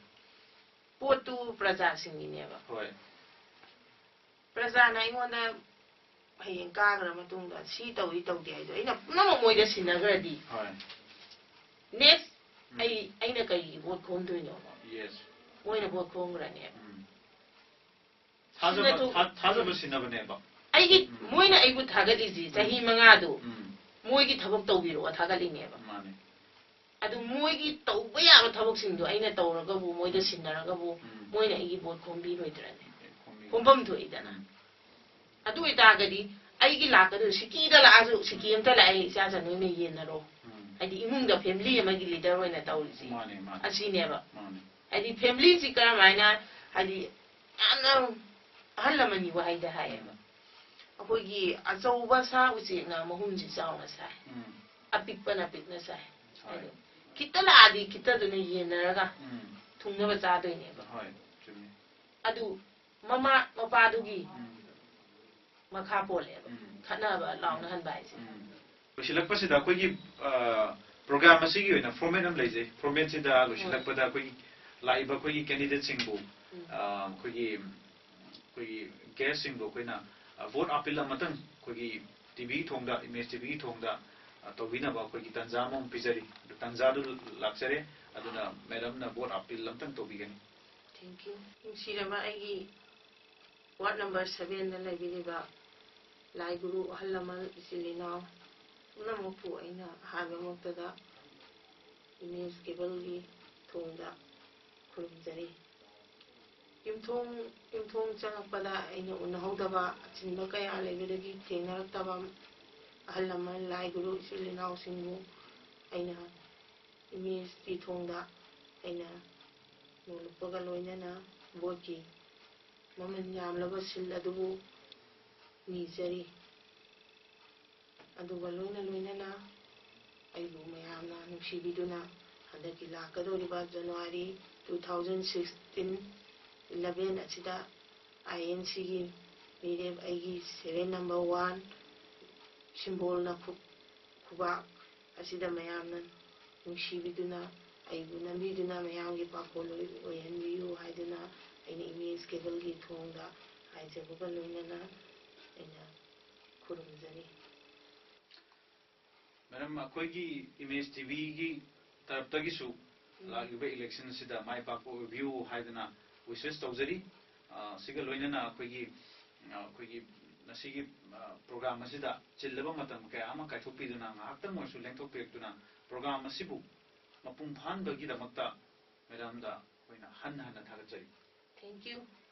ꯄꯣꯠꯇꯨ ꯄ꯭ꯔꯖꯥꯁꯤꯡꯒꯤꯅꯦꯕ꯫ ꯍꯣꯏ꯫ ꯄ꯭ꯔꯖꯥꯅ ꯑꯩꯉꯣꯟꯗ ꯍꯌꯦꯡ ꯀꯥꯈ꯭ꯔ ꯃꯇꯨꯡꯗ ꯁꯤ ꯇꯧꯏ ꯇꯧꯗꯦ ꯍꯥꯏꯗꯣ ꯑꯩꯅ ꯄꯨꯝꯅꯃꯛ ꯃꯣꯏꯗ ꯁꯤꯟꯅꯈ꯭ꯔꯗꯤ, ꯍꯣꯏ꯫ ꯅꯦꯛꯁ ꯎꯝ꯫ ꯑꯩ, ꯑꯩꯅ ꯀꯩꯒꯤ ꯚꯣꯠ ꯈꯣꯝꯗꯣꯏꯅꯣꯕ? ꯌꯦꯁ꯫ ꯃꯣꯏꯅ ꯚꯣꯠ ꯈꯣꯝꯈ꯭ꯔꯅꯦꯕ꯫ ꯎꯝ꯫ ꯊꯥꯖꯕ, ꯁꯤꯟꯅꯊꯣꯛ- ꯊꯥ-, ꯊꯥꯖꯕ ꯁꯤꯟꯅꯕꯅꯦꯕ꯫ ꯑꯩꯒꯤ, ꯎꯝ꯫ ꯃꯣꯏꯅ ꯑꯩꯕꯨ ꯊꯥꯒꯠꯂꯤꯁꯤ ꯆꯍꯤ ꯃꯉꯥꯗꯨ ꯎꯝ꯫ ꯃꯣꯏꯒꯤ ꯊꯕꯛ ꯇꯧꯕꯤꯔꯛꯑꯣ ꯊꯥꯒꯠꯂꯤꯅꯦꯕ꯫ ꯃꯥꯅꯦ꯫ ꯑꯗꯨ ꯃꯣꯏꯒꯤ ꯇꯧꯕ ꯌꯥꯕ ꯊꯕꯛꯁꯤꯡꯗꯣ ꯑꯩꯅ ꯇꯧꯔꯒꯕꯨ, ꯃꯣꯏꯗ ꯎꯝ꯫ ꯁꯤꯟꯅꯔꯒꯕꯨ, ꯎꯝ꯫ ꯃꯣꯏꯅ ꯑꯩꯒꯤ ꯚꯣꯠ ꯈꯣꯝꯕꯤꯔꯣꯏꯗ꯭ꯔꯅꯦ? ꯈꯣꯝꯕꯤ-, ꯈꯣꯝꯐꯝ ꯊꯣꯛꯏꯗꯅ꯫ ꯎꯝ꯫ ꯑꯗꯨ ꯑꯣꯏꯇꯥꯔꯒꯗꯤ ꯑꯩꯒꯤ ꯂꯥꯛꯀꯗꯣꯏ ꯁꯤꯀꯤꯗ ꯂꯥꯛꯑꯁꯨ, ꯁꯤꯀꯤ ꯑꯃꯇ ꯂꯥꯛꯑꯦ, ꯏꯆꯥ ꯆꯟ ꯅꯣꯏꯅ ꯌꯦꯟꯅꯔꯣ꯫ ꯎꯝ꯫ ꯍꯥꯏꯗꯤ ꯏꯃꯨꯡꯗ ꯐꯦꯃꯤꯂꯤ ꯑꯃꯒꯤ ꯂꯤꯗꯔ ꯑꯣꯏꯅ ꯇꯧꯔꯤꯁꯤ ꯃꯥꯅꯦ, ꯃꯥꯅꯦ꯫ ꯑꯁꯤꯅꯦꯕ꯫ ꯃꯥꯅꯦ꯫ ꯍꯥꯏꯗꯤ ꯐꯦꯃꯤꯂꯤꯁꯤ ꯀꯔꯝꯍꯥꯏꯅ, ꯍꯥꯏꯗꯤ ꯌꯥꯝꯅ ꯑꯍꯜ ꯂꯃꯟꯒꯤ ꯋꯥꯍꯩꯗ ꯍꯥꯏꯌꯦꯕ, ꯑꯩꯈꯣꯏꯒꯤ ꯑꯆꯧꯕ ꯁꯥ ꯎꯆꯦꯛꯅ ꯃꯍꯨꯝꯁꯤ ꯆꯥꯎꯅ ꯁꯥꯏ, ꯎꯝ꯫ ꯑꯄꯤꯛꯄꯅ ꯄꯤꯛꯅ ꯁꯥꯏ꯫ ꯍꯣꯏ꯫ ꯑꯗꯨ ꯈꯤꯇ ꯂꯥꯛꯑꯗꯤ ꯈꯤꯇꯗꯨꯅ ꯌꯦꯟꯅꯔꯒ ꯎꯝ꯫ ꯊꯨꯡꯅꯕ ꯆꯥꯗꯣꯏꯅꯦꯕ꯫ ꯍꯣꯏ, ꯆꯨꯝꯃꯤ꯫ ꯑꯗꯨ ꯃꯃꯥ ꯃꯄꯥꯗꯨꯒꯤ ꯎꯝ꯫ ꯃꯈꯥ ꯄꯣꯜꯂꯦꯕ, ꯎꯝ꯫ ꯈꯠꯅꯕ ꯂꯥꯎꯅꯍꯟꯕ ꯍꯥꯏꯁꯦ꯫ ꯎꯝ꯫ ꯂꯣꯏꯁꯤꯜꯂꯛꯄꯁꯤꯗ ꯑꯩꯈꯣꯏꯒꯤ, ꯑ, ꯄ꯭ꯔꯣꯒ꯭ꯔꯥꯝ ꯑꯁꯤꯒꯤ ꯑꯣꯏꯅ ꯐꯣꯔꯃꯦꯠ ꯑꯃ ꯂꯩꯖꯩ꯫ ꯐꯣꯔꯃꯦꯠꯁꯤꯗ ꯂꯣꯏꯁꯤꯜꯂꯛꯄꯗ ꯑꯩꯈꯣꯏꯒꯤ ꯂꯥꯛꯏꯕ ꯑꯩꯈꯣꯏꯒꯤ ꯀꯦꯟꯗꯤꯗꯦꯠꯁꯤꯡꯕꯨ, ꯎꯝ꯫ ꯑ, ꯑꯩꯈꯣꯏꯒꯤ, ꯑꯩꯈꯣꯏꯒꯤ ꯒꯦꯁꯁꯤꯡꯕꯨ ꯑꯩꯈꯣꯏꯅ, ꯑ, ꯚꯣꯠ ꯑꯥꯄꯤꯜ ꯑꯃꯇꯪ ꯑꯩꯈꯣꯏꯒꯤ ꯇꯤꯚꯤꯒꯤ ꯊꯣꯡꯗ, ꯏꯃꯦꯖ ꯇꯤꯚꯤꯒꯤ ꯊꯣꯡꯗ, ꯑ, ꯇꯧꯕꯤꯅꯕ ꯑꯩꯈꯣꯏꯒꯤ ꯇꯥꯟꯖꯥ ꯑꯃ ꯄꯤꯖꯔꯤ꯫ ꯑꯗꯨ ꯇꯥꯟꯖꯥꯗꯨ ꯂꯥꯛꯆꯔꯦ꯫ ꯑꯗꯨꯅ ꯃꯦꯗꯝꯅ ꯚꯣꯠ ꯑꯥꯄꯤꯜ ꯑꯃꯇꯪ ꯇꯧꯕꯤꯒꯅꯤ꯫ Thank you. ꯅꯨꯡꯁꯤꯔꯕ ꯑꯩꯒꯤ ꯋꯥꯔꯗ ꯅꯝꯕꯔ ꯁꯚꯦꯟꯗ ꯂꯩꯕꯤꯔꯤꯕ ꯂꯥꯏ ꯒꯨꯔꯨ, ꯑꯍꯜ ꯂꯃꯟ, ꯏꯆꯤꯜ ꯏꯅꯥꯎ ꯄꯨꯝꯅꯃꯛꯄꯨ ꯑꯩꯅ ꯑꯍꯥꯟꯕꯃꯛꯇꯗ ꯏꯃꯦꯖ ꯀꯦꯕꯜꯒꯤ ꯊꯣꯡꯗ ꯈꯨꯔꯨꯝꯖꯔꯤ꯫ ꯌꯨꯝꯊꯣꯡ ꯌꯨꯝꯊꯣꯡ ꯆꯪꯉꯛꯄꯗ ꯑꯩꯅ ꯎꯅꯍꯧꯗꯕ, ꯑꯆꯤꯟꯕ ꯀꯌꯥ ꯂꯩꯕꯗꯒꯤ ꯊꯦꯡꯅꯔꯛꯇꯕ ꯑꯍꯜ ꯂꯃꯟ, ꯂꯥꯏ ꯒꯨꯔꯨ, ꯏꯆꯤꯜ ꯏꯅꯥꯎꯁꯤꯡꯕꯨ ꯑꯩꯅ ꯏꯃꯦꯖꯀꯤ ꯊꯣꯡꯗ ꯑꯩꯅ ꯅꯣꯡꯂꯨꯛꯄꯒ ꯂꯣꯏꯅꯅ ꯚꯣꯠꯀꯤ ꯃꯃꯜ ꯌꯥꯝꯂꯕ ꯁꯤꯜ ꯑꯗꯨꯕꯨ ꯅꯤꯖꯔꯤ꯫ ꯑꯗꯨꯒ ꯂꯣꯏꯅ ꯂꯣꯏꯅꯅ ꯑꯩꯕꯨ ꯃꯌꯥꯝꯅ ꯅꯨꯡꯁꯤꯕꯤꯗꯨꯅ ꯍꯟꯗꯛꯀꯤ ꯂꯥꯛꯀꯗꯧꯔꯤꯕ January two thousand sixteen eleven ꯑꯁꯤꯗ I N Cꯒꯤ ꯃꯤꯔꯦꯞ ꯑꯩꯒꯤ serial number one ꯁꯤꯝꯕꯣꯜꯅ ꯈꯨ-, ꯈꯨꯕꯥꯛ ꯑꯁꯤꯗ ꯃꯌꯥꯝꯅ ꯅꯨꯡꯁꯤꯕꯤꯗꯨꯅ ꯑꯩꯕꯨ ꯅꯝꯕꯤꯗꯨꯅ ꯃꯌꯥꯝꯒꯤ ꯄꯥꯈꯣꯜ ꯑꯣꯏ-, ꯑꯣꯏꯍꯟꯕꯤꯌꯨ ꯍꯥꯏꯗꯨꯅ ꯑꯩꯅ ꯏꯃꯦꯖ ꯀꯦꯕꯜꯒꯤ ꯊꯣꯡꯗ ꯍꯥꯏꯖꯕꯒ ꯂꯣꯏꯅꯅ ꯑꯩꯅ ꯈꯨꯔꯨꯝꯖꯔꯤ꯫ ꯃꯦꯗꯥꯝ, ꯑꯩꯈꯣꯏꯒꯤ ꯏꯃꯦꯖ ꯇꯤꯚꯤꯒꯤ ꯇꯔꯞꯇꯒꯤꯁꯨ ꯂꯥꯛꯂꯤꯕ election ꯑꯁꯤꯗ ꯃꯥꯏ ꯄꯥꯛꯄ ꯑꯣꯏꯕꯤꯌꯨ ꯍꯥꯏꯗꯅ wishes ꯇꯧꯖꯔꯤ꯫ ꯑ, ꯁꯤꯒ ꯂꯣꯏꯅꯅ ꯑꯩꯈꯣꯏꯒꯤ, ꯑ, ꯑꯩꯈꯣꯏꯒꯤ ꯉꯁꯤꯒꯤ, ꯑ, program ꯑꯁꯤꯗ ꯆꯤꯜꯂꯕ ꯃꯇꯝ ꯀꯌꯥ ꯑꯃ ꯀꯥꯏꯊꯣꯛꯄꯤꯗꯨꯅ ꯉꯥꯏꯍꯥꯛꯇꯪ ꯑꯣꯏꯔꯁꯨ ꯂꯦꯡꯊꯣꯛꯄꯤꯔꯛꯇꯨꯅ program ꯑꯁꯤꯕꯨ ꯃꯄꯨꯡ ꯐꯥꯍꯟꯕꯒꯤꯗꯃꯛꯇ ꯃꯦꯗꯥꯝꯗ ꯑꯩꯈꯣꯏꯅ ꯍꯟꯅ ꯍꯟꯅ ꯊꯥꯒꯠꯆꯔꯤ꯫ Thank you.